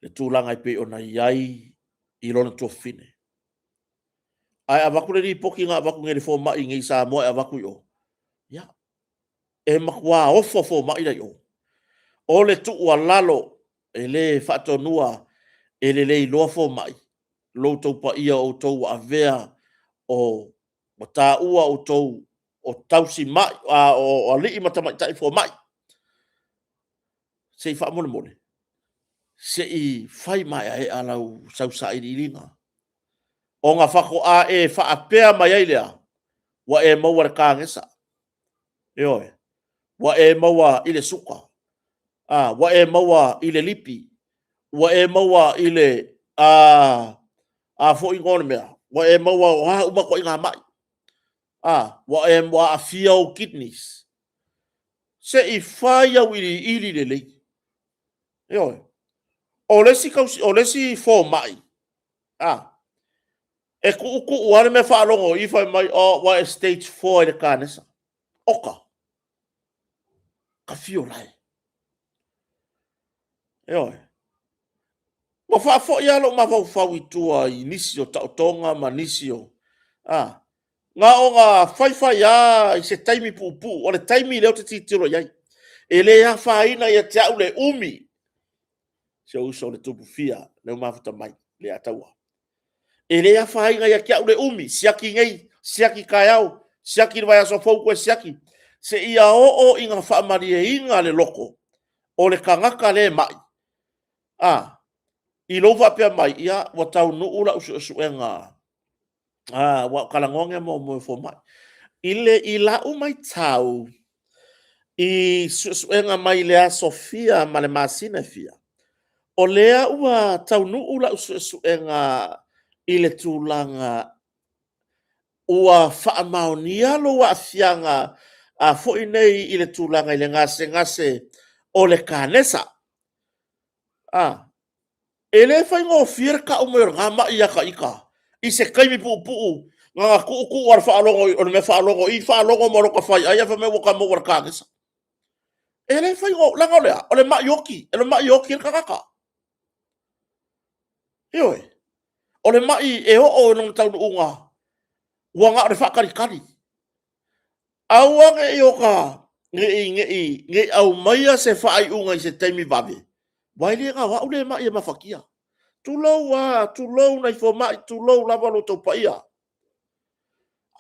le tulaga e pei ona i ai i lona tuafafine. Ae avatu le lipoti na avatu nei e le fomai nei i Samoa e avatu i o, ia, e matua ofo fomai la i o. O le tuualalo, e le faatonua e le le iloa fomai, lo outou paia o outou ua avea o ua taua outou o tausi mai, a, o alii ma tamaitai fomai. Se i faamolemole, se i fai maeaea lau sau sailiiliga. Ona faatoa e faapea mai ai lea, ua e maua le kanesa. Ioe, ua e maua i le suka, a, ua e maua i le lipi, ua e maua i le, a, a foi igoa o le mea, ua e maua o a uma ituaiga mai, a, ua e ua aafia ou kidneys. Se i fai au iliili lelei. Ioe. O le isi, tausi, o le isi fomai, a, e tuutuu lava le mea faalogo i fai mai, oh, ua e stage 4 i le kanesa. Oka. Ka fio lae. Ioe. Ua faafoi lava lou mafaufau i tua i nisi o taotoga ma nisi o... A, na ona faifai lava i se taimi puupuu, o le taimi lea ou te tilotilo i ai. E le afaina ia te au le umi, si ou uso le tupu fia, lea ua mafuta mai, le Ataua. E le afaina ia te au le umi, siaki nei, siaki taeao, siaki le vaiaso fou toe siaki, seia oo ina faamalieina le loto o le tagata le mai. A, i lou faapea mai, ia, ua taunuu lau suesuega, a, ua talanoa nei mo mo fomai. I le, i lau maitau, i suesuega mai le aso fia ma le masina e fia, o lea ua taunuu lau suesuega i le tulaga ua faamaonia lou aafiaga a foi nei i le tulaga i le gasegase o le kanesa. A, e le faigofie le tau mai o lena mai ia ta ita i se taimi puupuu na ona tuutuu lava o le faalogo o le mea faalogo i, faalogo ma lota faiai ae fai mai ua ta maua i le kanesa. E le fai o, leaga o le a? O le mai oti, e le mai oti le tagata. Ioe. O le mai e oo i lona taunuuga, ua na o le faatalitali. Aua ne i o ta, ne i, ne i, ne i aumaia se faaiuga i se taimi vave, aua e le na o au le mai e mafatia. Tulou lava, tulou nai fomai, tulou lava lo outou paia.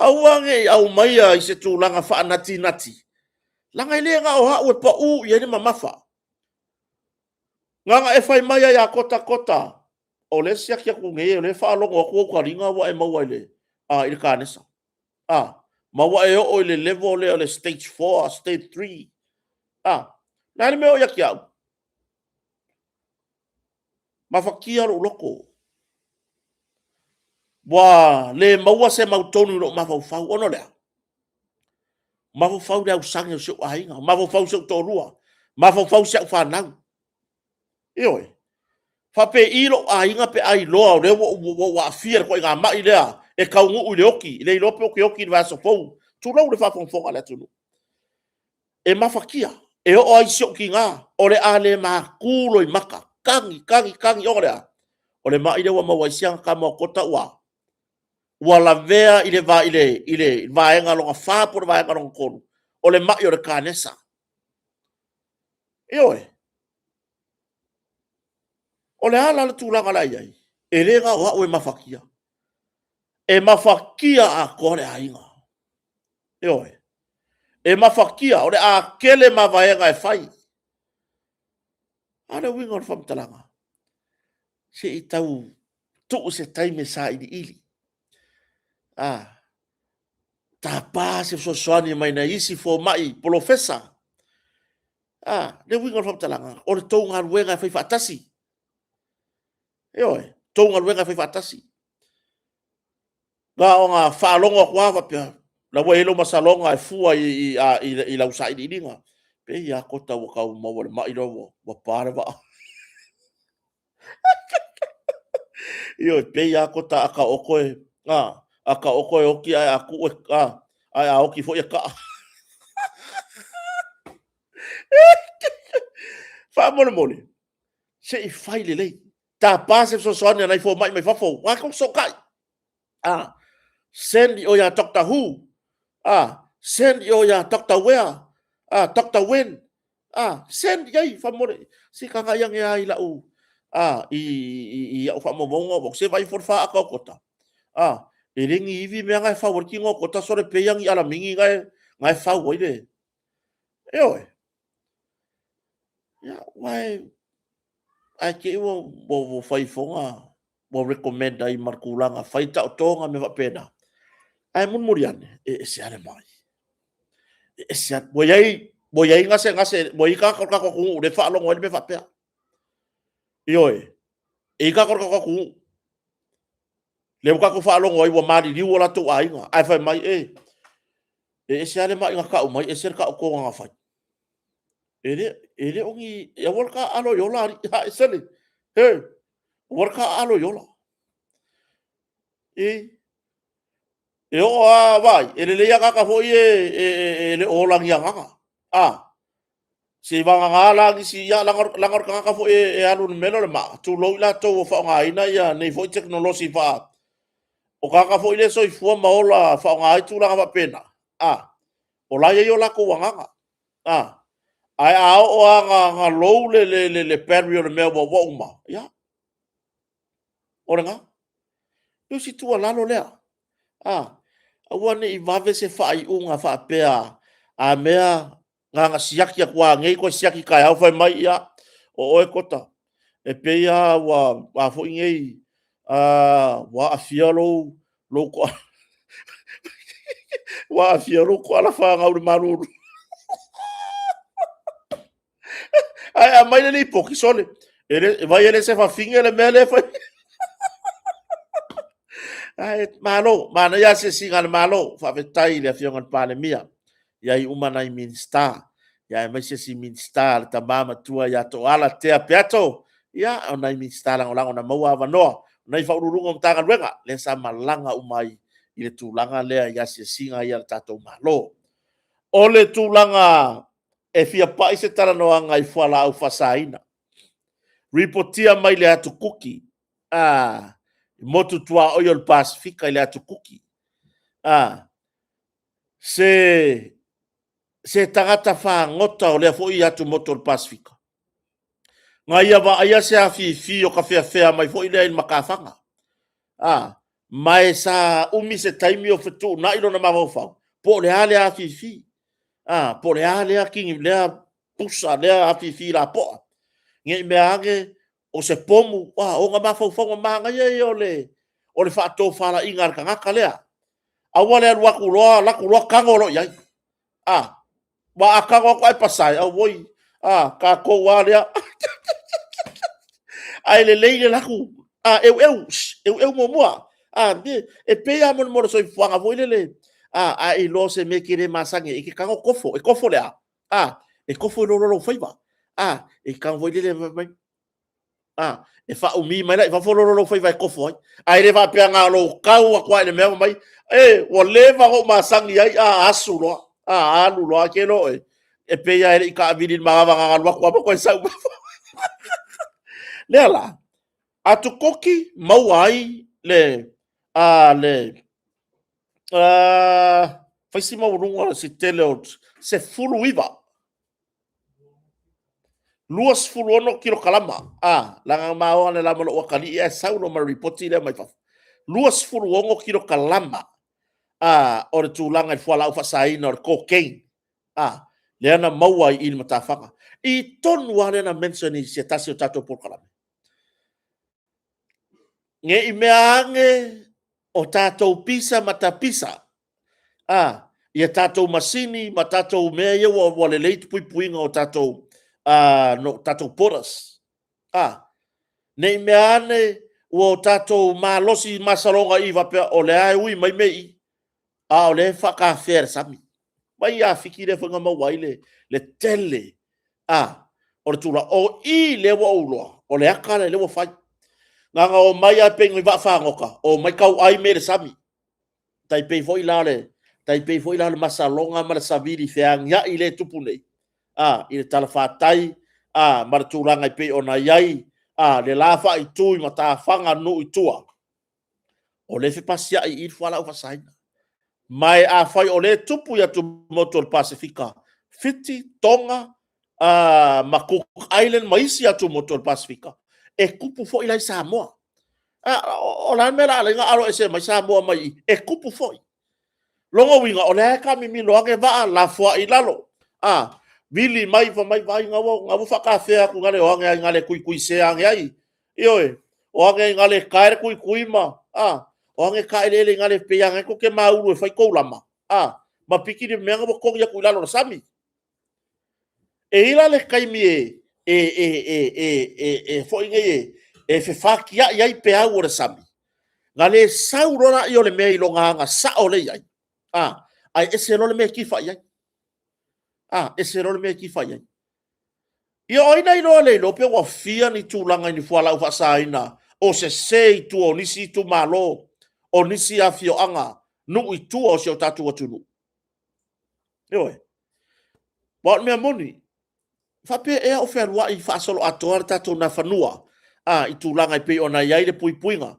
Aua ne i aumaia i se tulaga faanatinati, leaga e le na o au e pau i ai le mamafa. Na ona e fai mai lava ia Kota, Kota, o lea e siaki atu nei, o lea e faalogo atu ou taliga ua e maua i le, a, i le kanesa. A, ma ua e oo i le level lea o le stage 4, stage 3. A, o le a le mea o ia te au? Mafatia lou loto. Ua le maua se mautonu i lou mafaufau, ona o le a? Mafaufau i le ausage o si ou aiga, mafaufau i si ou toalua, mafaufau i si au fanau. Ioe. Faapei lou aiga pe a iloa o lea ua ou aafia i le ituaiga mai lea e taunuu i le oti, le iloa pe ou te oti i le vaiaso fou. Tulou le faafogafoga a le atunuu. E mafatia, e oo ai i si ou tiga, o le a le matu loimata, tagi, tagi, tagi, ona o le a? O le mai lea ua maua ai si ana tama o Kota ua ua lavea i le, i le, i le vaega lona fa po o le vaega lona tolu, o le mai o le kanesa. Ioe. O le a la le tulaga la i ai? E le na o au e mafatia. E mafatia atoa le aiga. Ioe. E mafatia, o le a tele mavaega e fai. A o le uiga o le faamatalaga, se i tau tuu se taimi e sailiili. A, tapa se fesoasoani mai nai isi fomai polofesa. A, le uiga o le faamatalaga, o le tou galuega e fai faatasi. Ioe, tou galuega e fai faatasi. Na ona faalogo atu lava faapea, la ua i ai lou masaloga e fua i, i, i, i lau sailiiliga. Pei lava Kota ua tau maua i le mai lea ua pa le vaa. Ioe, pei lava Kota a taoto e, a, a taoto e oti ae a tuu e, a, ae a oti foi e taa. Faamolemole, se i fai lelei. Tapa se fesoasoani a nai fomai mai fafo, aua tou fesootai. A, send i o ia Doctor Who, a, send i o ia Doctor Where, a, Doctor When, a, send i ai, faamolemole, se tagai ane lava i lau, a, i, i, i au faamaumauga, ua se vaai ifo le faata o Kota. A, e le ni ivi mea na e fau ai le tino o Kota, sole pei lava ni alamini na e, na e fau ai le, ioe. Ia, aua e, ae te i ua, ua, ua fai ifoga, ua recommend ai ma le tulaga fai taotoga mea faapena. Ae mulimuli ane, e ese lava le mai. E ese lava. Ua i ai, ua i ai gasegase, ua i ai tagata o le tatou atunuu lea e faalogo ai le mea faapea. Ioe, e i ai tagata o le tatou atunuu lea ua tatou faalogo ai ua maliliu o latou aiga, ae fai mai, e, e ese lava le mai na tau mai, ese le taotoga na fai. E le, e le o ni, e aua le taaalo i ola, alii, ha, ese le, he, aua le taaalo i ola. E, e oo a vai, e lelei a tagata foi e, e, e, e le o ola ni agaga. A, se i vagana la nisi, ia, leaga, leaga o le tagata foi e, e alu i le mea lea o le maa, tulou i latou ua faaaogaina ia nei foi tekonolosi faa, o tagata foi le soifua ma ola faaaoga ai tulaga faapena, a, o la e i ai o latou agaga. A, ae a oo lava na, na low le, le, le, le battery o le mea ua, ua uma, ia, o lena. E si tuualalo lea. A, aua ne i vave se faaiuga faapea, a mea, na ona siaki atu lava nei, toe siaki taeao fai mai, ia, o oe Kota, e pei lava ua, a foi nei, a, ua aafia lou, lou toa, ua aafia lou toala fanau i le malulu. Ae aumai le lipoti, sole, e le, vai e le se fafine le mea lea e fai. Ae malo, manaia asiasiga a le Malo, faafetai i le Afioga i le Palemia, i ai uma nai Minisita, ia aemaise si Minisita le tama matua ia Toala Tea Peato, ia o nai Minisita lagolago na maua avanoa, o nai Faauluuluga o Matagaluega, lea sa malaga uma ai i le tulaga lea i asiasiga ia a le tatou Malo. O le tulaga E fia pai se talanoaga i fualaau faasaina. Ripotia mai le atu Kuki, a, motu tuaoi o le Pasefika i le atu Kuki, a, se, se tagata fagota o lea foi atu motu o le Pasefika. Na ia vaaia se afifi o ka feafea mai foi lea i le matafaga. A, ma e sa umi se taimi o fetuunai lona mafaufau, po o le a le afifi, a, po o le a lea kini, lea pusa, lea afifi lapoa. Ne i mea ane o se pomu, a, o ona mafaufauga manaia ia o le, o le faatofalaiga a le tagata lea. Aua le alu atu loa, alu atu loa tago loa i ai. A, Aua a tago atu ae pasae, auoi, a, tatou lava lea. Ae lelei le laku, a, eueu, eueu muamua. A, e pei lava mo le soifuaga foi lele, a, a e iloa se mea e te le masani ai, e te tago kofo. E kofo le a? A, e kofo i lou lou faiva. A, e tago foi lele, mai, A, e faaumi mai la i fafo lo lou faiva e kofo ai. Ae le faapea na o lou tau atu lava i le mea mai, e, ua leva ona ou masani ai, a, asu loa, a, alu loa, ke lo oe. E pei lava e le i taavili i le manava na alu atu lava ma toe sau. Lea la, atukoki maua ai le, a, le, a, fai si maualuga si tele o 19 26 kilokalama. A, laga ma oa le lama lou atalii ae sau loa ma le ripoti lea mai fafo. 26 kilokalama a, o le tulaga i le fualaau faasaina o le cocaine. A, lea na maua ai i le matafaga. I tonu lava lea na mention i se tasi o tatou polokalame. Ne i mea ane o tatou pisa ma tapisa, a, ia tatou masini ma tatou mea ia ua, ua lelei te puipuiga o tatou, uh, no, tatou borders. A, ne i mea ane ua o tatou malosi masaloga i faapea o lea e ui mai mea i, a o lea e faakafea le sami. Mai ia Fiti lea foi na maua ai le, le tele a, o le tulaga. O i lea ua ou iloa, o le aka lea ua fai. Na ona omai lava pei ni vaafagota, omai tauai mea i le sami. Tai pei foi la le, tai pei foi la le masaloga ma le savili feagiai lea e tupu nei, a, i le talafatai, a, ma le tulaga e pei ona i ai, a, le la faaitu i matafaga nuu i tua. O lea e fepasiai i i le fualaau faasaina. Ma e afai o lea e tupu i atumotu o le Pasefika, Fiti, Tonga, uh, ma Cook Island ma isi atumotu o le Pasefika, e kupu foi la i Samoa. Uh, o la mea la ala alo ese mai Samoa mai i, e kupu foi. Longa uiga, o lea e kamimilo ake vaa lafoai i lalo. Ah, vili mai fa mai vai ngaua ngaua whakawhea aku ngale o ange ai ngale kui kui se ange ai. Ioe, o ange ai ngale kae le kui kui ma, ah, o ange ka ele ele ngale pe ange ko ke maulu e whai kou lama. Ah, ma piki ni mea ngaua kongi aku i lalo la sami. E i la le taimi e, e, e, e, e, e, e foi nei e, e fefakiaʻi ai peau o le sami, na le sau loa laia o le mea i lona aga sao lea i ai, a, ae ese loa le mea e kifa i ai. A, ese loa le mea e kifa i ai. Ia o ai na iloa le iloa pe ua fia ni tulaga i ni fualaau faasaina o sese i tua o nisi itumalo, o nisi afioaga, nuu i tua o si o tatou atunuu. Ioe. Aua o le mea moni, faapea ea o fealuai faasoloatoa le tatou nafanua a, i tulaga e pei ona i ai le puipuiga.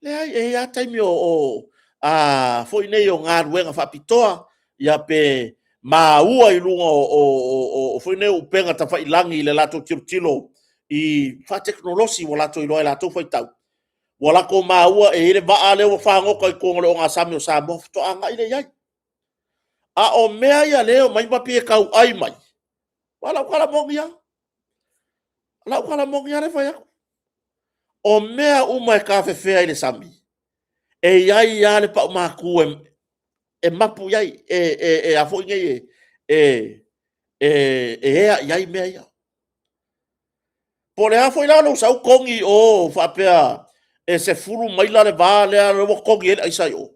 Leai, e i ai lava taimi o, o a, foi nei o galuega faapitoa, ia pe maua i luga o, o, o, o foi nei o upega tafailagi i le latou tilotilo i faatekonolosi ua latou iloa ai latou faitau. Ua latou maua e i ai le vaa lea ua fagota i totonu o le ogasami o Samoa, faatoa agai lea i ai. A o mea ia lea o mai ma pei e tauai mai, o lau tala moni lava. Lau tala moni lava le fai atu. O mea uma e tafefea i le sami, e i ai lava le paumatu e, e mapu i ai, e, e, e a foi nei e, e, e, e ea i ai mea ia. Po o le a foi la lou sau kogi i o faapea e 10 maila le va lea ua kogi ai le aisa i o.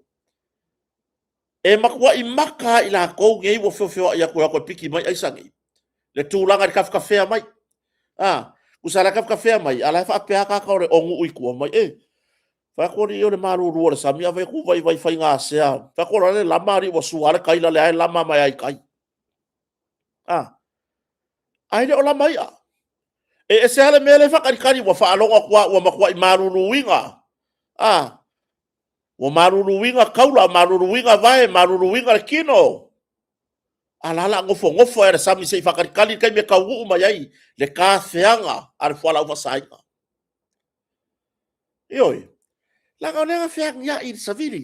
E matuai maka lava i latou nei ua feofeoai atu e o atu e piki mai aisa nei. Le tulaga i le kafekafea mai. A, tusa la e kafekafea mai, a la e faapea tagata o le o nuu i tua mai, e, fai atu alii o le malulu o le sami, a fai atu vaivai faigasea, fai atu o la le lama alii ua sua le tai la lea e lama mai ai i tai. A. Ae le o lama i'a. E ese lava le mea lea e faataritari, ua faalogo atu lava ua matuai maluluina, a, ua maluluina taula, maluluina vae, maluluina le tino. A la la nofonofo ai le sami se i faatalitali le taimi e taunuu mai ai le tafeaga a le fualaau faasaina. Ioe, leaga o lea na feagiai i le savili,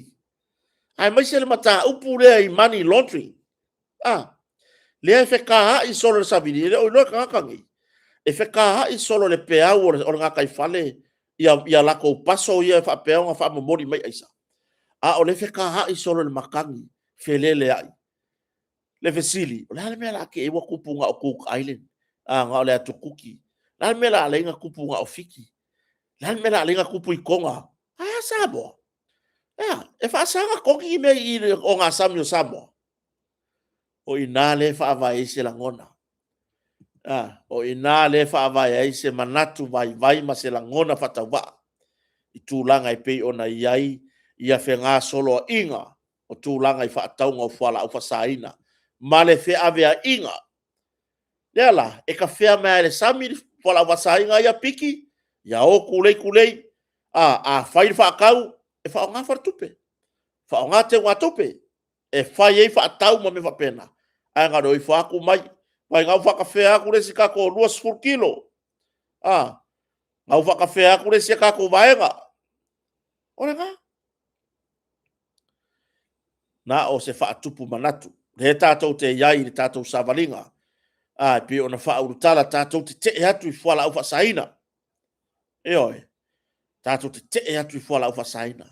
aemaise le mataupu lea i money laundering. A, lea e fetaai solo le savili, e le o iloa e tagata nei, e fetaai solo le peau o le gataifale ia, ia latou paso ia e faapea ona faamomoli mai aisa. A o lea e fetaai solo le matagi, feleleai. Le fesili, o le a le mea o le a te i ai ua tupu na o Cook Island, a, na o le atu Kuki? O le a le mea o le a ala ai ona tupu na o Fiti? O le a le mea o le a ala ai ona tupu i Toga? Ae a Samoa? Ea, e faasa ona togi ni mea i le ogasami o Samoa? O i ina lea e faavae ai se lagona. A, o i ina lea e faavae ai se manatu vaivai ma se lagona faatauvaa i tulaga e pei ona i ai ia fegasoloaiga o tulaga i faatauga o fualaau faasaina ma le feaveaiga. Lea la, e tafea mai lava i le sami le fualaau faasaina ia piki, ia o tulei tulei, a, a fai le faatau, e faaaoga faletupe, faaaoga teugatupe e fai ai faatau ma mea faapena, ae na o le o ifo lava tuu mai. Vaai na ua faatafea atu le isi tatou 20 kilo, a, na ua faatafea atu le isi a tatou vaega. O lena. Na o se faatupu manatu. Lea tatou te i ai i le tatou savaliga, a, e pei ona faaulutala tatou te tee atu i fualaau faasaina. Ioe, tatou te tee atu i fualaau faasaina.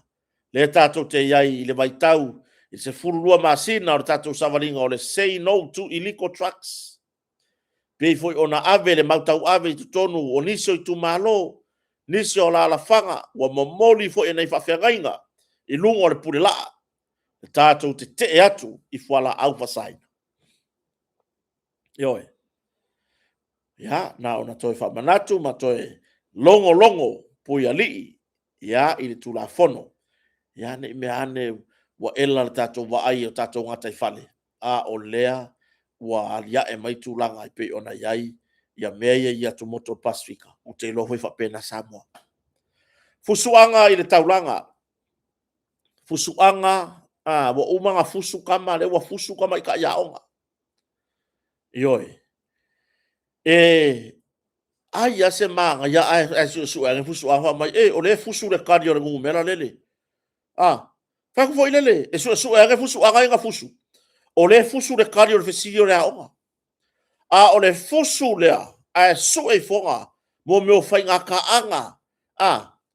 Lea tatou te i ai i le vaitau i le 12 masina o le tatou savaliga o le Say No to Illegal Drugs. Pei foi ona ave le mau tauave i totonu o nisi o itumalo, nisi o alaalafaga, ua momoli foi e nai faafeagaiga i luga o le pulelaa, e tatou te tee atu i fualaau faasaina. Ioe. Ia, na ona toe faamanatu ma toe logologo puialii, ia, i le Tulafono. Ia, ne i mea ane ua ela le tatou vaai i o tatou gataifale, a o lea ua aliae mai tulaga e pei ona i ai ia mea ia i atumotu o le Pasefika, ou te iloa foi faapena Samoa. Fusuaga i le taulaga. Fusuaga, a, ua uma ona fusu tama, lea ua fusu tamaitai aoga. Ioe. E ai lava se manaia ae suesue ane fusuaga fai mai, e, o lea e fusu le tali o le numera lele. A, fai atu foi lele, e suesue ane fusuaga ia na fusu, o lea e fusu le tali o le fesili o le aoga. A o le fusu lea, ae sue ifoga mo mea o faigataaga, a,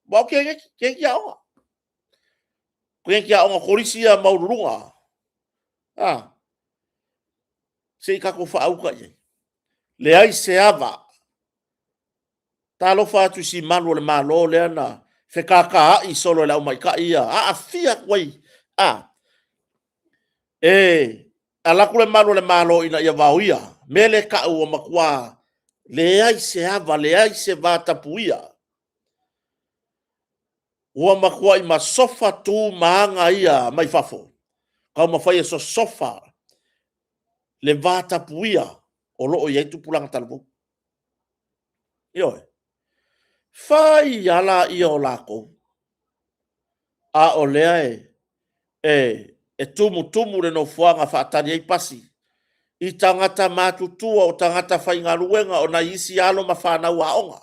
aua o teineiti aoga. Teineiti aoga kolisi ia maualuluga. A, se i tatou faauta i ai. Leai se ava. Talofa atu i si malu o le Malo lea na fekakaai solo e le aumaitai ia, aafia atu ai. A, e alu atu le malu o le Malo ina ia vaoia, mea lea e tau ua matua leai se ava, leai se vatapuia. Ua matuai masofa tu ma aga ia mai fafo, taumafai e sosofa le vatapuia o lo o i ai tupulaga talavou. Ioe. Fai lava laia o latou, a o lea e, e, e tumutumu le nofoaga faatali ai pasi i tagata matutua, o tagata faigaluega, o nai isi alo ma fanau aoga.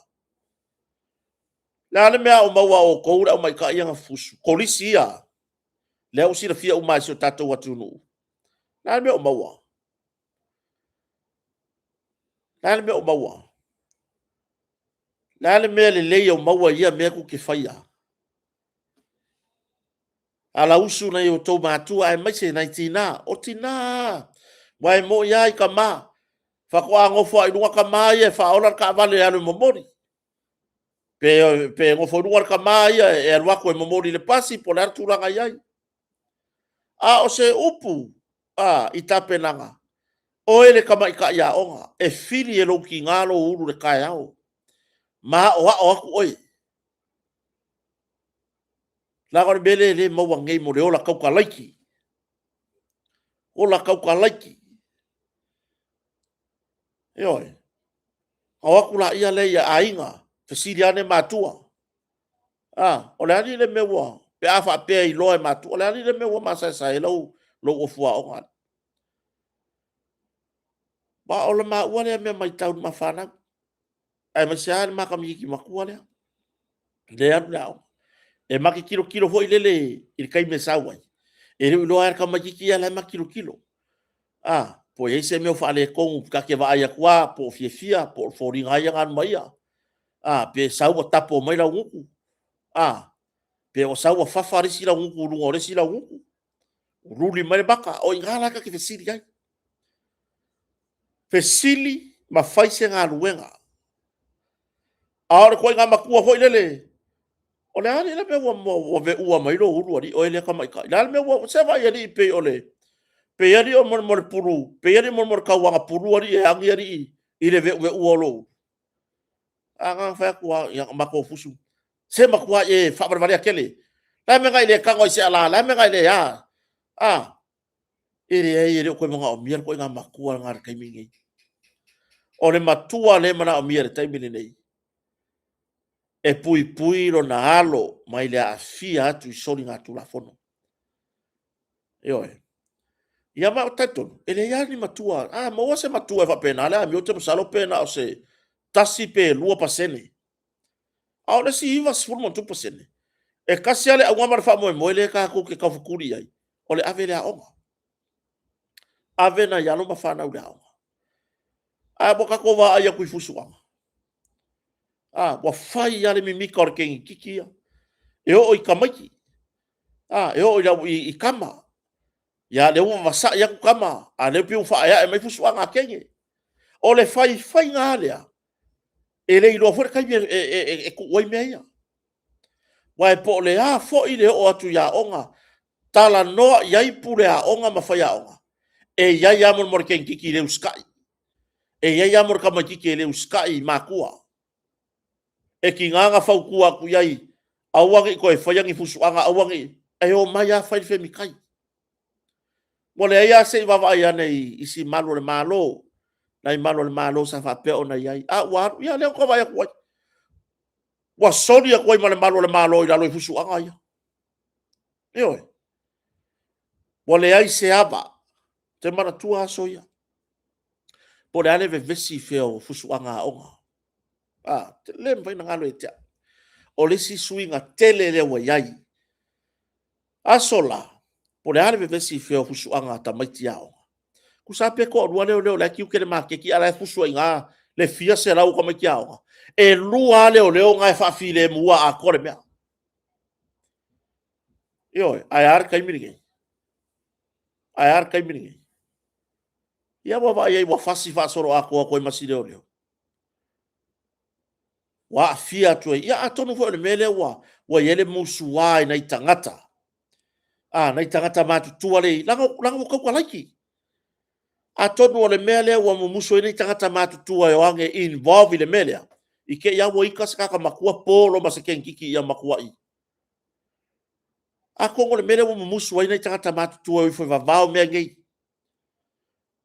Le a le mea o maua a outou le aumaitai ia na fusu, kolisi ia, lea ua silafia uma e si o tatou atunuu. Le a le mea o maua? Le a le mea o maua? Le a le mea lelei o maua i ia mea tou te faia? Alausu nai o outou matua aemaise nai tinā. O tinā, aua e moni lava i tama, faatoa nofo lava i luga tama ia e faaola le taavale e alu e momoli. Pe, pe nofo i luga le tama ia e alu atu e momoli i le pasi po o le a le tulaga e i ai. A o se upu a, i tapenaga, oe le tamaitai aoga, e fili e lou tiga lou ulu i le taeao, ma aoao atu oe. Leaga o le mea lea e le maua nei mo le ola taukalaiti. Ola taukalaiti. Ioe. O atu laia lea i aiga, fesili ane matua. A, o le a le mea ua, pe a faapea e iloa e matua, o le a le mea ua masaesae ai lou ofu aoga? Ma o le maua lea mea matau i ma fanau, aemaise lava le ma tamaitiiti matua lea, lea e alu i le aoga. E ma te tilotilo foi lele i le taimi e sau ai, e le o iloa lava e le tamaitiiti ia la e ma te tilotilo. A, po o i ai se mea o faaletonu ta te vaai atu lava po o fiafia, po o foliga lava ia na alu ma ia. A, pe sau ua tapo mai lau gutu. A, pe ua sau ua fafa le isi laugutu i luga o le isi laugutu, luli mai le mata. O i ina la ta te fesili ai. Fesili ma fai se galuega. A o le ituaiga matua foi lele, o le a le mea ua veua mai lou ulu alii, oe lea tamaitai. O le a le mea ua, se vaai alii pei o le, pei alii o mo le pulu, pei alii mo le tauaga pulu alii e agi alii i le veuveua o lou ulu. A na fai atu lava, ia matou fusu, se matua e faavalevalea tele. O le a le mea na e le tago ai i se ala? O le a le mea na e le a? A, e leai, e le o toe manaomia le ituaiga matua lena i le taimi lenei. O le matua lea e manaomia i le taimi lenei, e puipui lona alo mai le aafia atu i soligatulafono. Ioe. Ia ma ou talitonu, e leai lava ni matua. A maua se matua e faapena le amio, ou te masalo pe na o se 1 pe 2%. A o le isi 90+%, e tasi lava le auga ma le faamoemoe lea tatou te taufetuli i ai, o le ave i le aoga. Ave nai alo ma fanau i le aoga. Ae ua tatou vaai atu i fusuaga, a, ua fai lava le mimita o le teinititi ia, e oo i tamaiti, a, e oo i tama. Ia lea ua vasai atu tama, a o lea pei ua faaeae mai fusuaga a teine. O le faifaiga lava lea, e le iloa foi le taimi e tuu ai mea ia. Aua po o le a foi le oo atu i aoga, talanoa i ai pule aoga ma faiaoga, e i ai lava le teineitiiti e le usitai, e i ai lava le tamaitiiti e le usitai i matua. E tiga ona fautua atu i ai, aua ne i toe faia ni fusuaga, aua ne i, ae omai lava fai le femitai. Ua leai lava se i vaavaai ane i isi malu o le Malo, nai malu o le Malo sa faapea ona i ai, a ua alu, ia lea ua vaai atu ai, ua soli atu ai ma le malu o le Malo i lalo i fusuaga ia. Ioe. Ua leai se ava. Ou te manatua aso ia. Po o le a le vevesi i fea o fusuaga aoga. A, le mafai ona galo ia te au. O le isi suiga tele lea ua i ai. Aso la, po o le a le vevesi i fea o fusuaga a tamaiti aoga. Tusa pe toalua leoleo la e tiute le maketi a la e fusu ai i ina le fia selau o tamaiti aoga. E lua lava leoleo na e faafilemu atoa le mea. Ioe, ae a le taimi lenei? Ae a le taimi lenei? Ia ua vaai ai ua fasi faasoloatoa atu ai ma si leoleo. Ua aafia atu ai. Ia atonu foi o le mea lea ua ua i ai le musua i nai tagata. A, nai tagata matutua le, leaga ua tauta laiti. Atonu o le mea lea ua mumusu ai nai tagata matutua e o age involve i le mea lea, i te i lava ua ita se tagata matua polo ma se teinititi ia matuai. Atonu o le mea lea ua mumusu ai nai tagata matutua e o ifo e vavao mea nei,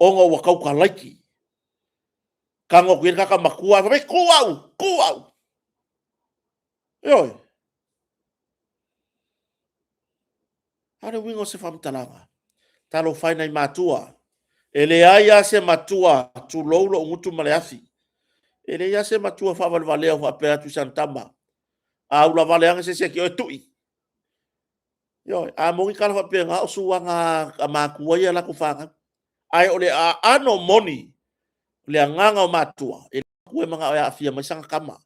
ona ua tauta laiti. Tago atu i ai le tagata matua, ae fai mai, tuu au, tuu au. Ioe. A o le uiga o se faamatalaga, talofa e nai matua, e leai lava se matua, tulou lou gutu ma le afi, e leai lava se matua faavalevalea o faapea atu i sana tama, a ulavale ane se isi ia te oe, tui. Ioe, a moni tala faapena, o suaga a matua ia latou fanau. Ae o le aano moni, o le agaga o matua, e le matua e manao e aafia mai sana tama,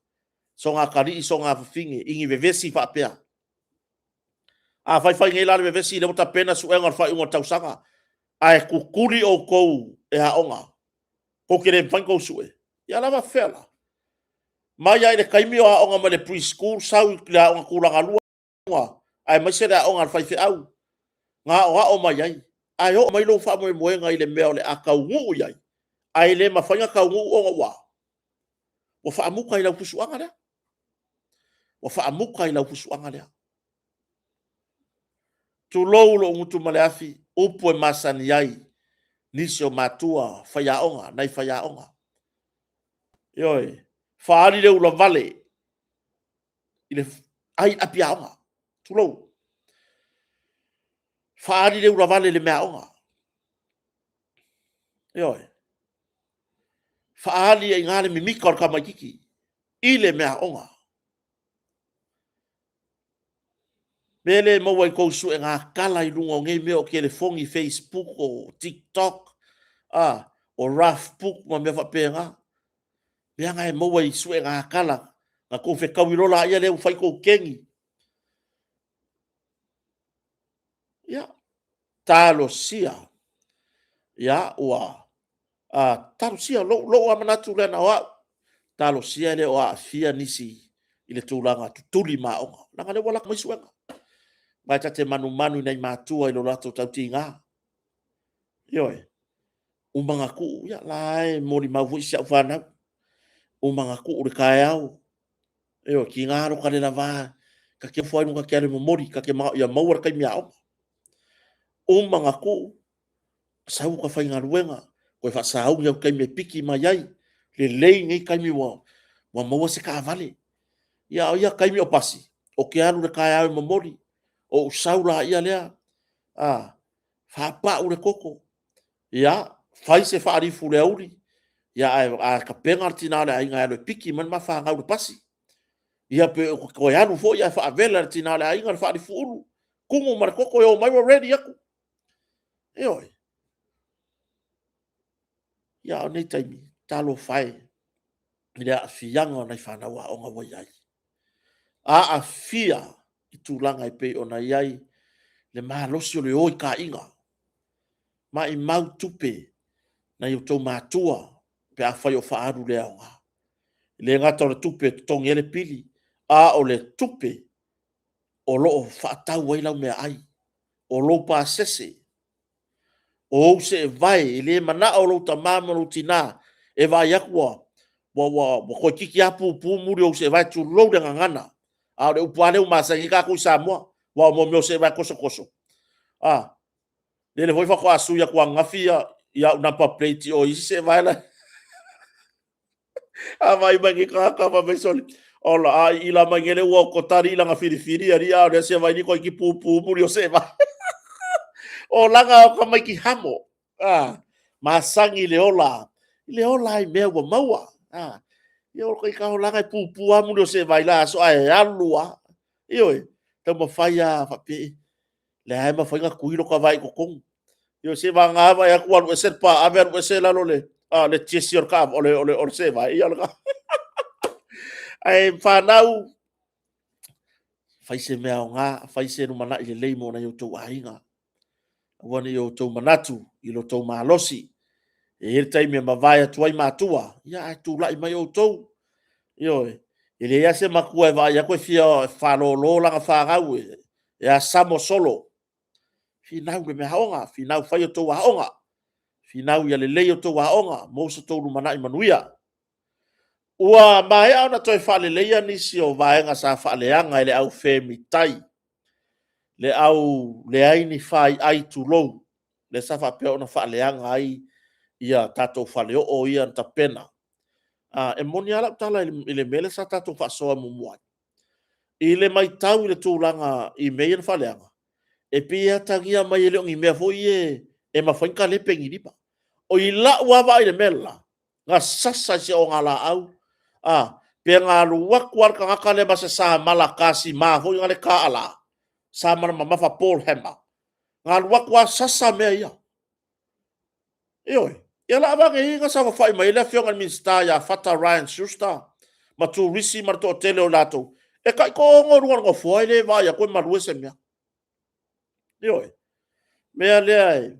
sona atalii, sona afafine, i ni vevesi faapea. A faifai nei la le vevesi, lea ua tapena suega o le faaiuga o le tausaga, ae tutuli outou e aoga, tou te le mafai ona tou sue, ia lava fea la. Mai lava i le taimi o aoga mai le pre-school, sau i le aoga tulaga lua, aemaise le aoga a le faifeau, na aoao mai ai, ae oo mai lou faamoemoega i le mea o le a taunuu i ai, ae le mafai ona taunuu ona ua ua faamuta i lau fusuaga lea. Ua faamuta i lau fusuaga lea. Tulou lou gutu ma le afi, upu e masani ai nisi o matua faiaoga, nai faiaoga. Ioe, faaali le ulavale i le ai api aoga. Tulou. Faaali le ulavale i le meaaoga. Ioe. Faaali ai i ina le mimika o le tamaitiiti i le meaaoga. Mea lea e maua i tou suega tala i luga o nei mea o telefoni, facebook, o tiktok, a, o roughbook ma mea faapena. Mea na e maua i suega tala, na tou fetaui loa laia lea ua fai tou keni. Ia, talosia, ia, ua talosia, lou lava manatu lea na o au, talosia e le o aafia nisi i le tulaga tutuli ma aoga, leaga o lea ua lata mai suega. Ma e ta te manumanu i nai matua i lo latou tautiga. Ioe, uma ona tuu, ia la e molimau foi si au fanau, uma ona tuu le taeao, ioe, tiga lo ta le lava, ta te ofo lava i luga ta te alu e momoli, ta te manao ia maua le taimi aoga. Uma ona tuu, sau ota faigaluega, toe faasauni au i taimi e piki mai ai. Lelei nei taimi ua maua se taavale. Ia a o ia taimi o pasi, ou te alu i le taeao e momoli, ou sau laia lea, a, faapau le toto, ia, fai se faalifu i le aoauli, ia ae tapena le tina o le aiga e alu e piki mai le ma fanau i le pasi. Ia pe ou toe alu foi ae faavela e le tina o le aiga le faalifu ulu, tumu ma le toto e omai ua ready atu. Ioe. Ia a o nei taimi, talofa e i le aafiaga o nai fanau aoga ua i ai. Aafia i tulaga e pei ona i ai le malosi o le o i taaiga. Maimau tupe nai outou matua pe afai o faaalu le aoga. E le gata o le tupe e totogi ai le pili, a o le tupe o lo o faatau ai lau meaai, o lou pasese, o ou seevae, e le manao lou tama ma lou tina e vaai atu ua toeitiiti lava pupu muli o ou seevae, tulou le gagana. A o le upu lava lea ua masani ai tatou i Samoa, aua o mea o seevae tosotoso, a, lele foi faatoa sui atu ananafi au number plate i o i isi seevae la e A vaai mai nei tagata fai mai, sole, ola, a i ila mai nei le ua okota alii lana filifili alii a o lea sia vai ni koiki pupu muli o seevae. O lana o tamaiti hamo, a, masani i le ola, i le ola i mea ua maua. A, ia o kai olaga e pupu lava muli o seevae i la aso ae alu lava. Ioe, taumafai lava faapea, lea e mafai ona tui lota vae i totonu. Ioe, seiavagana vaai atu ua alu ese le paave alu ese lalo le, a, le tiesi o le, o le, o le, o le seevae. Ia, o lena. Ae fanau, fai se mea aoga, fai se lumanai lelei mo nai o outou aiga. Aua ne i outou manatu i lo outou malosi. E i ai le taimi e mavae atu ai matua, ia ae tulai mai outou. Ioe, e leai lava se matua e vaai atu e fia faalolo lana fanau e asamo solo. Finau le mea aoga, finau fai outou aoga, finau ia lelei outou aoga, maua so outou lumanai manuia. Ua maea ona toe faaleleia nisi o vaega sa faaleaga e le au femitai, le au leai ni faiai tulou, lea sa faapea ona faaleaga ai ia tatou faleoo ia na tapena. E moni lava lau tala i le mea lea sa tatou faasoa muamua ai. I le matau i le tulaga i mea ia na faaleaga, e pei e atagia mai e le o ni mea foi ia e mafai ona talepe ni lima. O i lau lava vaai i le mea le la, na sasa i se ogalaau, a, pe na alu atu lava le tagata lea ma se samala tasima foi na le taala, samala mamafa ball hammer, na alu atu lava sasa mea ia. Ioe. Ia la avane i na saofafai mai ai le Afioga i le Minisita ia Fata Ryan Schuster ma turisi ma le toatele o latou, e taitoaono i luga o le nofoa e le vaai atu e malue se mea. Ioe. Mea lea e,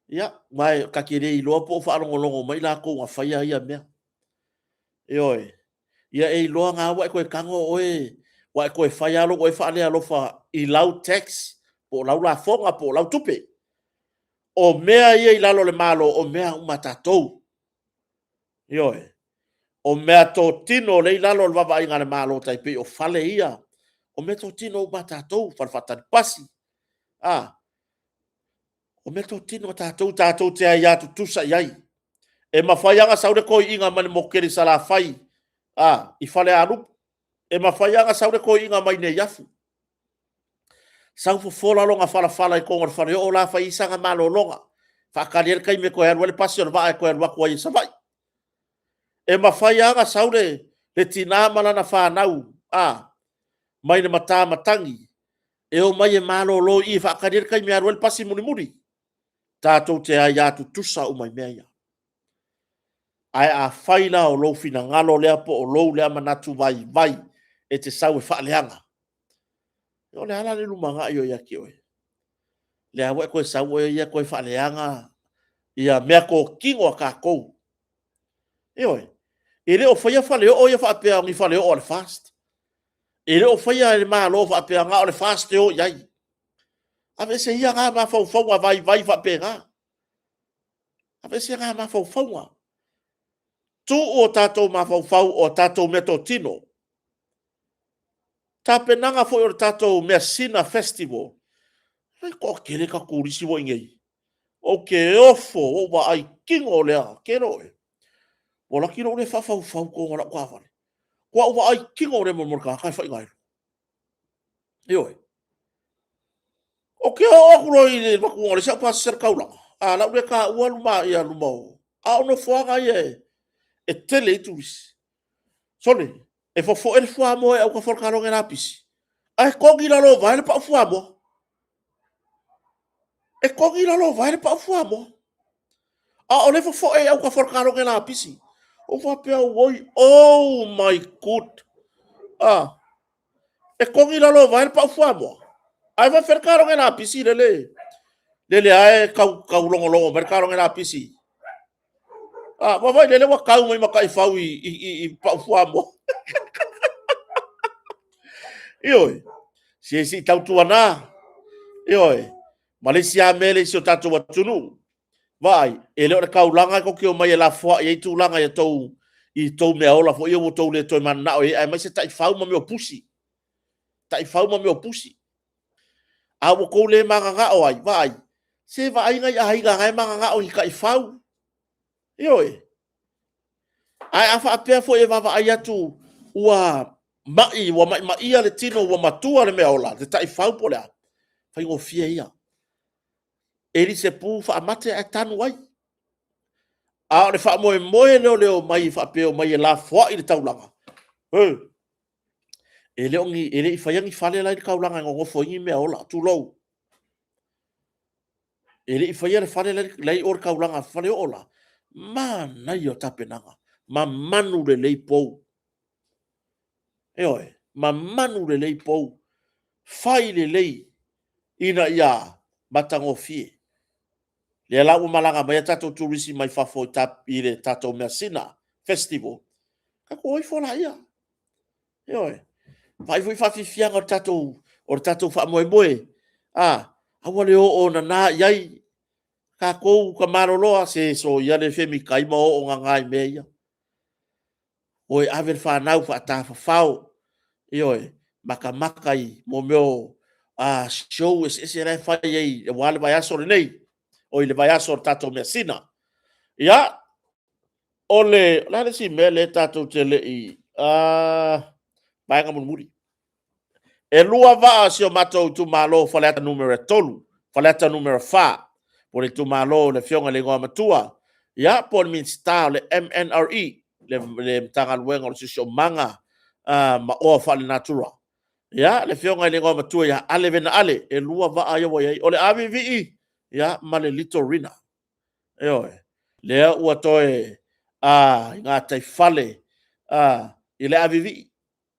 ia, ma e ta te le iloa po o faalogologo mai latou na faia ia mea. Ioe. Ia e iloa na ua e toe tago oe, ua e toe fai lava lou oe faalealofa i lau tax, po o lau lafoga, po o lau tupe. O mea ia i lalo o le Malo, o mea uma a tatou. Ioe. O mea totino lea i lalo o le vaavaaiga a le Malo, tai pei o fale ia, o mea totino uma a tatou, fale faatali pasi, a, o mea totino a tatou, tatou te aia tutusa i ai. E mafai lava ona sau le toeaina mai le motu tele i Salafai, a, i Falealupo. E mafai lava ona sau le toeaina mai Neiafu. Sau fofola lona falafala i totonu o le faleoo la e fai ai sana malologa, faatali ai le taimi e toe alu ai le pasi o le vaa e toe alu atu ai i Savaii. E mafai lava ona sau le tina ma lana fanau, a, mai le matamatagi e omai e malolo i i e faatali ai le taimi e alu ai le pasi mulimuli. Tatou te aia tutusa uma i mea ia. Ae afai la o lou finagalo lea po o lou lea manatu vaivai e te sau e faaleaga, o le a la le lumanai o ia te oe? Lea ua e toe sau oe ia toe faaleaga ia meatotino a tatou. Ioe. E le o faia faleoo ia faapea o ni faleoo a le FAST. E le o faia e le Malo faapea na o le FAST e o i ai. Aveese ia na mafaufauga vaivai faapena. Aveese na mafaufauga. Tuu o tatou mafaufau o tatou meatotino. Tapenaga foi o le tatou Measina Festival, e toatele tatou turisi ua i inei. Ou te ofo, ua ou vaai tino lea, tele oe. Ua laki lou le faafaufau i totonu o lau taavale. Ua ou vaai tino lea ma le tagata e fai gaelu. Ioe. Ou te oo atu loa i le avatuina o le isi au pasese i le taulaga, a o la ua le taua luma o... A o nofoaga ia e tele ai turisi. Sole, e fofoe le fuamoa i autafa o le kalone lapisi, ae togi lalovaoa le pau fuamoa. E togi lalovaoa le pau fuamoa. A o lea e fofoe i autafa o le kalone lapisi. Ou faapea, oi, oh my good. Ah, e togi lalovaoa le pau fuamoa, ae faapefea le kalone lapisi lele lele lava e tau logologo mai le kalone lapisi. Ah, vaavaai lele ua tau mai ma taifau i pau fuamoa. Ioe, se se i tautuana. Ioe, ma le isi lava mea le i si o tatou atunuu. Vaai, e le o le taulaga e tou te omai e lafoai ai tulaga i tou, i tou meaola foi ia ua tou le toe mananao i ai, aemaise taifau ma mea o pusi. Taifau ma mea o pusi. A ua tou le mananao ai, vaai, se vaai nai aiga na e mananao i taifau. Ioe. Ae a faapea foi e vaavaai atu ua mai, ua maimaia le tino, ua matua le meaola, le taifau po o le a, faigofie ia. Eli se pu faamate ae tanu ai. A o le faamoemoe lea o le omai faapea e omai e lafoai le taulaga, e le o ni, e le i faia ni fale la i le taulaga e nonofo ai ni meaola, tulou. E le i faia le fale la i o le taulaga, faleoo la. Manaia o tapenaga, mamanu lelei pou. Ioe, mamanu lelei pou, fai lelei ina ia matagofie. Lea la ua malaga mai a tatou turisi mai fafo i, ta, i le tatou measina festival. Tatou o ifo laia. Ioe. Vaai foi faafiafiaga o le tatou, o le tatou faamoemoe. A, aua le oo nana i ai. Tatou ka maloloa se soia le femitai ma oo nana i mea ia. O e ave le fanau faatafafao, ioe, matamata i mea o show eseese la e fai ai aua le vaiaso lenei, oi le vaiaso o le tatou measina. Ia, o le, o le a le isi mea lea tatou te le i, vaega mulimuli. E lua vaa o si o matou itumalo o Faleata Nu.3, Faleata Nu.4, po o le itumalo o le Afioga i le Igoamatua, ia, po o le Minisita o le MNRE, le Matagaluega o le Siosiomaga ma Oa Faalenatura. Ia, le Afioga i le Igoamatua ia Ale Vena Ale, e lua vaa ia ua i ai, o le Avivii, ia, ma le Litorina. Ioe, lea ua toe i gataifale i le Avivii.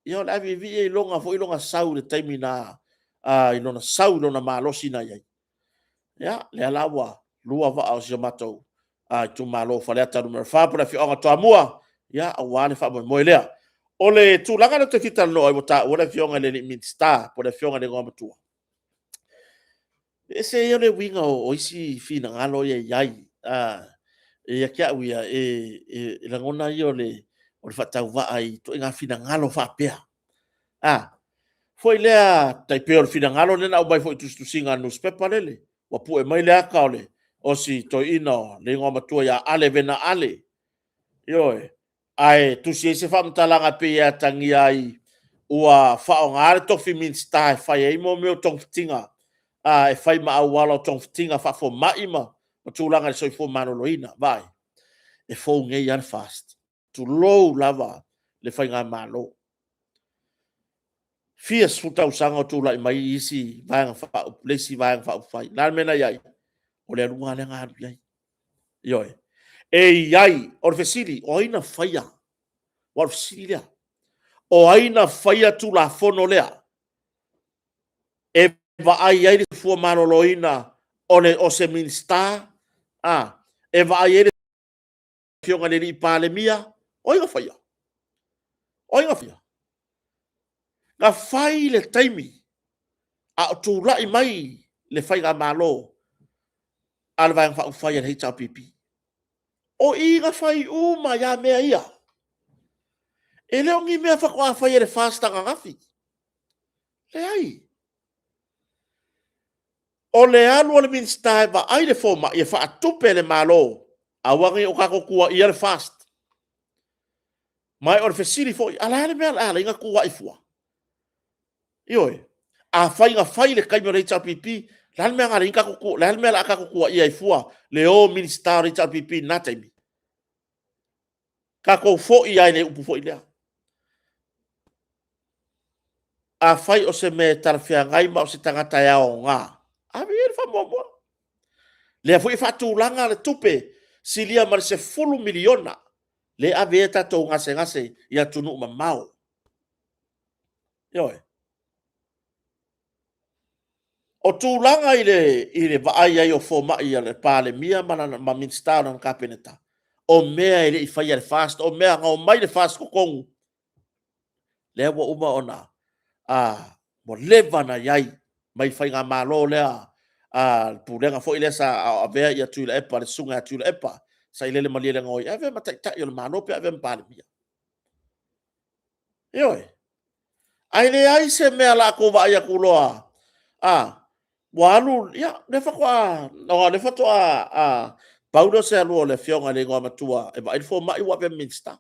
Ia o le aviivii e iloga foi lona sau i le taimi na, i lona sau i lona malosi na i ai. Ia, lea la ua lua vaa o si o matou itumalo o Faleata Nu.4 po o le afioaga o Toamua, ia, aua le faamoemoe lea. O le tulaga lea ou te fia talanoa ai, ua taua le afioga i le Minisita po o le afioga i le Igoamatua. E ese ia le uiga o isi finagalo ia e i ai. Ia te au ia, e lagona ia o le faatauvaa i ituaiga finagalo faapea. A, foi lea, tai pei o le finagalo lea na aumai foi i tusitusiga a le nusipepa lele, ua pue mai le ata o le o si toeaina o le igoa matua ia Ale Vena Ale. Ioe, ae tusi ai se faamatalaga pei e atagia ai ua faaaoga le tofi Minisita e fai ai mo mea o togafitiga, a, e fai ma auala o togafitiga faafomai ma tulaga i le soifua maloloina. Vaai, e fou nei lava le FAST, tulou lava le faigamalo. Fia sefulu tausaga o tulai mai isi vaega le isi Vaega Faaupufai. O le a le mea na i ai? O le aluga lava lea na alu i ai. Ioe. E i ai, o le fesili, o ai na faia? Aua o le fesili lea. O ai na faia Tulafono lea e vaai ai le soifua maloloina o le, o se Minisita, a, e vaai ai le Afioga i le Palemia? O ai na faia? O ai na faia? Na fai i le taimi a o tulai mai le Faigamalo a le Vaega Faaupufai a le HRPP. O i na fai uma ai lava mea ia. E le o ni mea faatoa fai e le FAST ananafi. Leai. O le alu a le Minisita e vaai le fomai e faatupe e le Malo, aua ne i o tatou tuuaia le FAST. Ma o le fesili foi, a o le a le mea o le a ala ai ona tuuai fua? Ioe. Afai na fai i le taimi o le HRPP, o le a le mea na ala ai o le a le mea o le a tatou tuuaia ai fua le o Minisita o le HRPP i lena taimi? Tatou foi lava i le upu foi lea. Afai o se mea e talafeagai ma o se tagata e aoga, ave i ai le faamuamua. Lea foi e faatulaga le tupe silia ma le $10 miliona lea e ave ai tatou gasegase i atunuu mamao. Ioe. O tulaga i le vaai ai o fomai a le Palemia ma, lana, ma Minisita o lana Kapeneta, o mea e le i faia e le FAST, o mea na omai le FAST totonu, lea ua uma ona, a, ua leva ona i ai mai faigamalo lea a le pulega foi lea sa avea ia Tuilaepa, le susuga ia Tuilaepa, Sailele Malielegaoi, e avea ma taitai o le Malo pe avea ma Palemia. Ioe. Ae leai se mea o le a outou vaai atu loa, a, ua alu, ia, lea faatoa, aua o lea faatoa a, pau lea o se alu a le Afioga i le Igoamatua e vaai le fomai ua avea ma Minisita.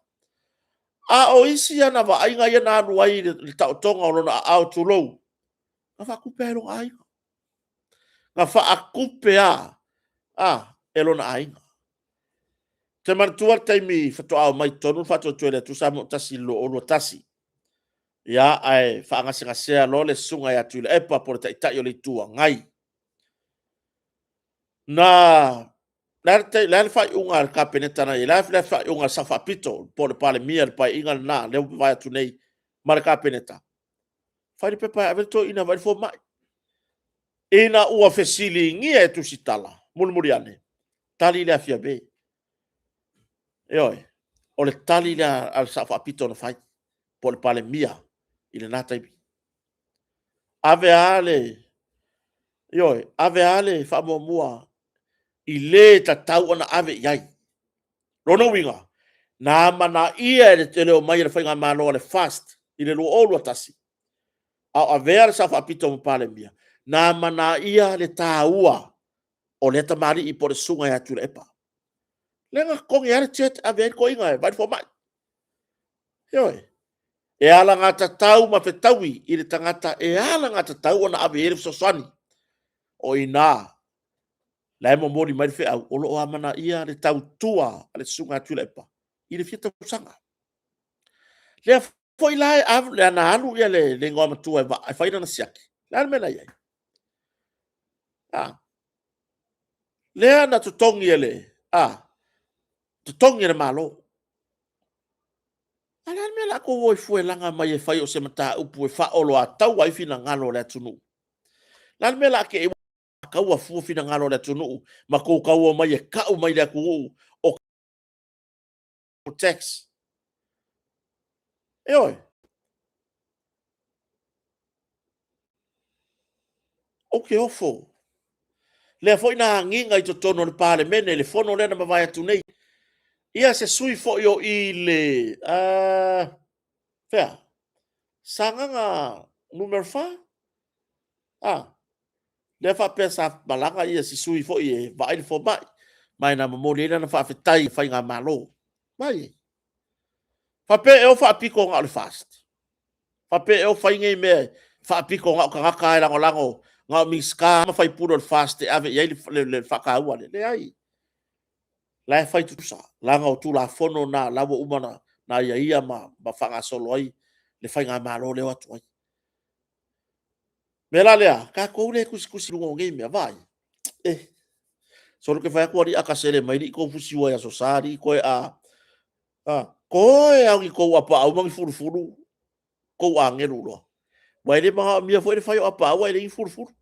A o isi ana vaaiga ia na alu ai i le taotoga o lona aao, tulou, na faatupe lava e lona aiga. Na faatupe lava a, e lona aiga. Ou te manatua le taimi faatoa omai i totonu le Faatuatua i le Atua Samoa ua Tasi i le 2021. Ia, ae faagasegasea loa le susuga ia Tuilaepa po o le Taitai o le Itu Agai. Na, le a le, le faaiuga a le Kapeneta na i ai? Le a le faaiuga a le Sao Faapito po o le Palemia i le Paeaiga lena, lea ua mavae atu nei ma le Kapeneta? Fai le pepa e ave le toeaina e vaai le fomai. Ina ua fesiligia e Tusitala, mulimuli ane, tali lea a Fiame. Ioe, o le tali lea a le Sao Faapito na fai, po o le Palemia i lena taimi. Ave a le, ioe, ave a le faamuamua i le tatau ona ave i ai. Lona uiga, na amanaia e le tele o mai e le Faigamalo a le FAST i le 2021, a o avea le Sao Faapito ma Palemia, na amanaia le taua o lea tamalii po o le susuga ia Tuilaepa. Lea na totogi ai le jet ave ai le toeaina e vaai le fomai. Ioe. E alagatatau ma fetaui i le tagata e alagatatau ona ave i ai le fesoasoani. O i ina la e momoli mai le feau, o lo o amanaia le tautua a le susuga a Tuilaepa i le fia tausaga. Lea foi la e ave, lea na alu ia le, le igoa matua e, va, e fai lana siaki. Le a le mea na i ai? A. Lea na totogi e le, a, totogi e le Malo. A le a le mea la tou o ai fuelaga mai e fai o se mataupu e faaoloataua ai finagalo o le atunuu? Le a le mea la te taua fua finagalo o le atunuu ma tou tau omai e tau mai le atunuu o tax? Ioe. Ou te ofo. Lea foi na agiga i totonu o le Palemene i le fono lea na mavae atu nei. Ia se sui foi o i le fea? Sagaga numera 4? Ah. Lea faapea sa malaga ia si sui foi e vaai le fomai, ma e na momoli ai lana faafetai i faigamalo. Mai e. Faapea e o faapito na o le FAST. Faapea e o fai nei mea faapito na o tagata e lagolago, na o Minisita ma faipule o le FAST e ave i ai le faataua lea. Leai. La e fai tutusa, leaga o Tulafono na o la ua uma ona aiaia ma faagasolo ai le faigamalo lea e o atu ai. O le mea la lea, tatou lea e tusitusi i luga o nei mea, vaai, e, solo ke fai atu alii a ta sele mai alii tou fusiua i Aso Sa alii toe a, a, toe lava o ni tou apaau ma ni fulufulu tou agelu loa. Aua e le manaomia foi le fai o apaau ae leai ni fulufulu.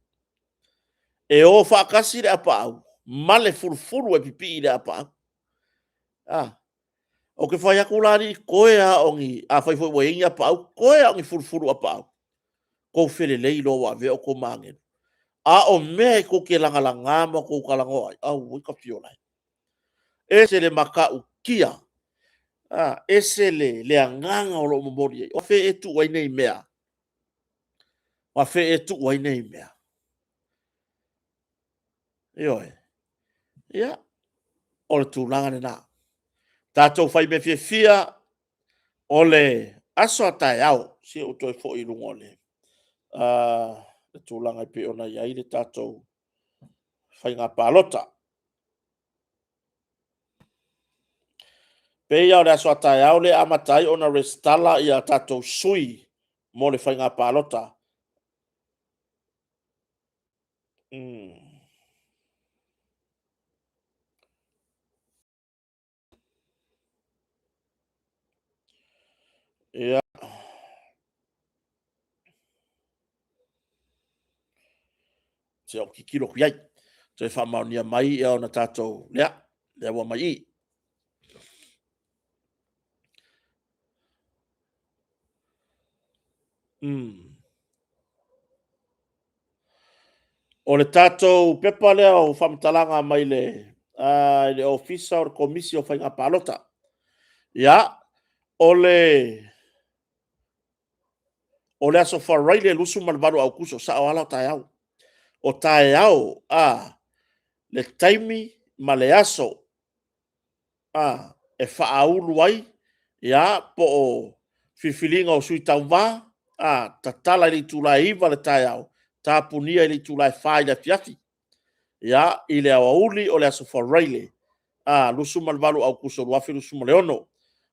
E o faatasi le apaau ma le fulufulu e pipii i le apaau. A, ou te fai atu la alii, toe lava o ni, afai foi ua i ai ni apaau, toe lava o ni fulufulu apaau, tou felelei loa ua avea outou ma agelu. A o mea e tou te lagalaga ma tou talanoa ai, auoi ta fiola e. Ese le matautia, ese le agaga o lo o momoli ai. O afea ea e tuu ai nei mea? O afea ea e tuu ai nei mea? Ioe. Ia, o le tulaga lena. Tatou fai mea fiafia o le aso a taeao, se i ou toe foi i luga o le tulaga e pei ona i ai le tatou faiga palota. Pei lava o le aso a taeao lea e amata ai ona resitala ia tatou sui mo le faiga palota. Ia. Se o kikilo ku iai. Toe faamaonia mai ia ona tatou, lea, lea ua mai i. O le tatou pepa lea o faamatalaga mai le, le Ofisa o le Komisi o Faiga Palota. Ia, o le o le aso Faraile 28 Aokuso, sao lava la o taeao. O taeao, a, le taimi ma le aso a, e faaulu ai, ia, po o filifiliga o sui tauva, a, tatala i le itula e 9 i le taeao, tapunia i le itula e 4 i le afiafi. Ia, i le aoauli o le aso Faraile, a, 28 Aokuso 2026.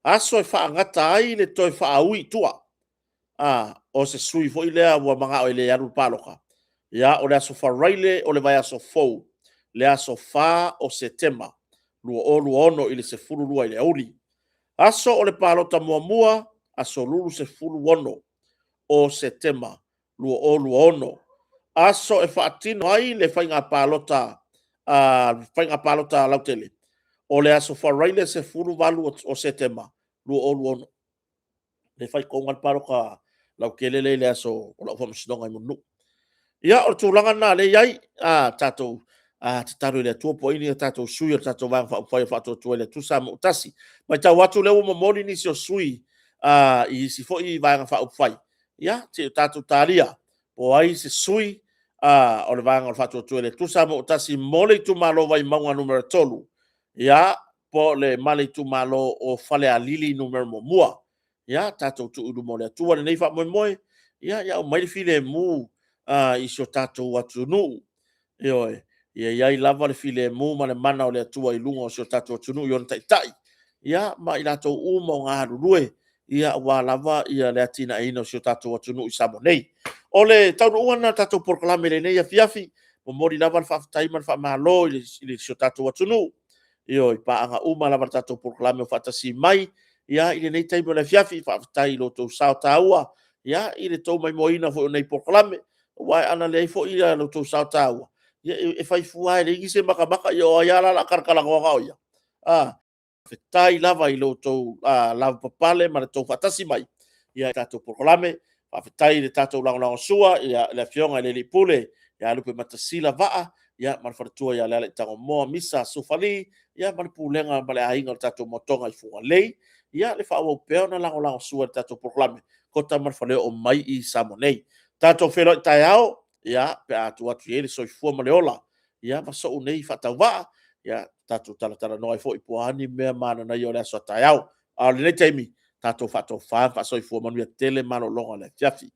Aso e faagata ai le toe faaui i tua, a, o se sui foi lea ua manao e le alu i le palota. Ia, o le aso Faraile o le vaiaso fou, le aso 4 o Setema 2026 i le 12 i le aoauli. Aso o le palota muamua, aso Lulu 16 o Setema 2026. Aso e faatino ai le faiga palota, faiga palota lautele, o le aso Faraile 18 o Setema 2026. Le fai tonu lava le palota lautele lea i le aso o lau faamasinoga i Mulinuu. Ia, o le tulaga lena lea e i ai, a tatou tatalo i le Atua po o ai ni a tatou sui o le tatou Vaega Faaupufai o Faatuatua i le Atua Samoa ua tasi. Matau atu o lea ua momoli nisi o sui i isi foi Vaega Faaupufai. Ia, se i o tatou talia po o ai se sui o le Vaega o le Faatuatua i le Atua Samoa ua tasi mo le itumalo Vaimauga 3, ia, po o le ma le itumalo o Falealili 1. Ia, tatou tuu i luma o le Atua lenei faamoemoe, ia, ia aumai le filemu i si o tatou atunuu. Ioe, ia i ai lava le filemu ma le mana o le Atua i luga o si o tatou atunuu i ona taitai, ia, ma i latou uma o galulue, ia, aua lava le atinaeina o si o tatou atunuu i Samoa nei. O le taunuuga lena o le tatou polokalame i lenei afiafi, momoli lava le faafetai ma le faamalo i si o tatou atunuu, ioe, i paaga uma lava o le tatou polokalame o faatasi mai, ia, i lenei taimi o le afiafi. Faafetai i lo outou sao taua, ia, i le tou maimoaina foi o nei polokalame. Aua ana leai foi lo outou sao taua, ia, e fai fua lava e leai se matamata, ia o ai lava la o le a talatalanoa na o ia. Faafetai lava i lo outou lavapapale ma le tou faatasi mai i le tatou polokalame. Faafetai i le tatou lagolagosua i le Afioga i le Alii Pule ia Lupematasila Vaa ma le faletua ia Lealaitagomoa Misa Sufali ma le pulega ma le aiga o le tatou motoga i Fugalei. Ia le faaauau pea ona lagolagosua i le tatou polokalame, kota ma le faleoo mai i Samoa nei. Tatou feiloai taeao. Ia, pe a tuu atu i ai le soifua ma le ola, ia, ma so'u nei faatauvaa, ia, tatou talatalanoa ai foi po o a ni mea mananaia o le aso a taeao. A o lenei taimi, tatou faatofa ma faasoifua manuia tele malologa o le afiafi.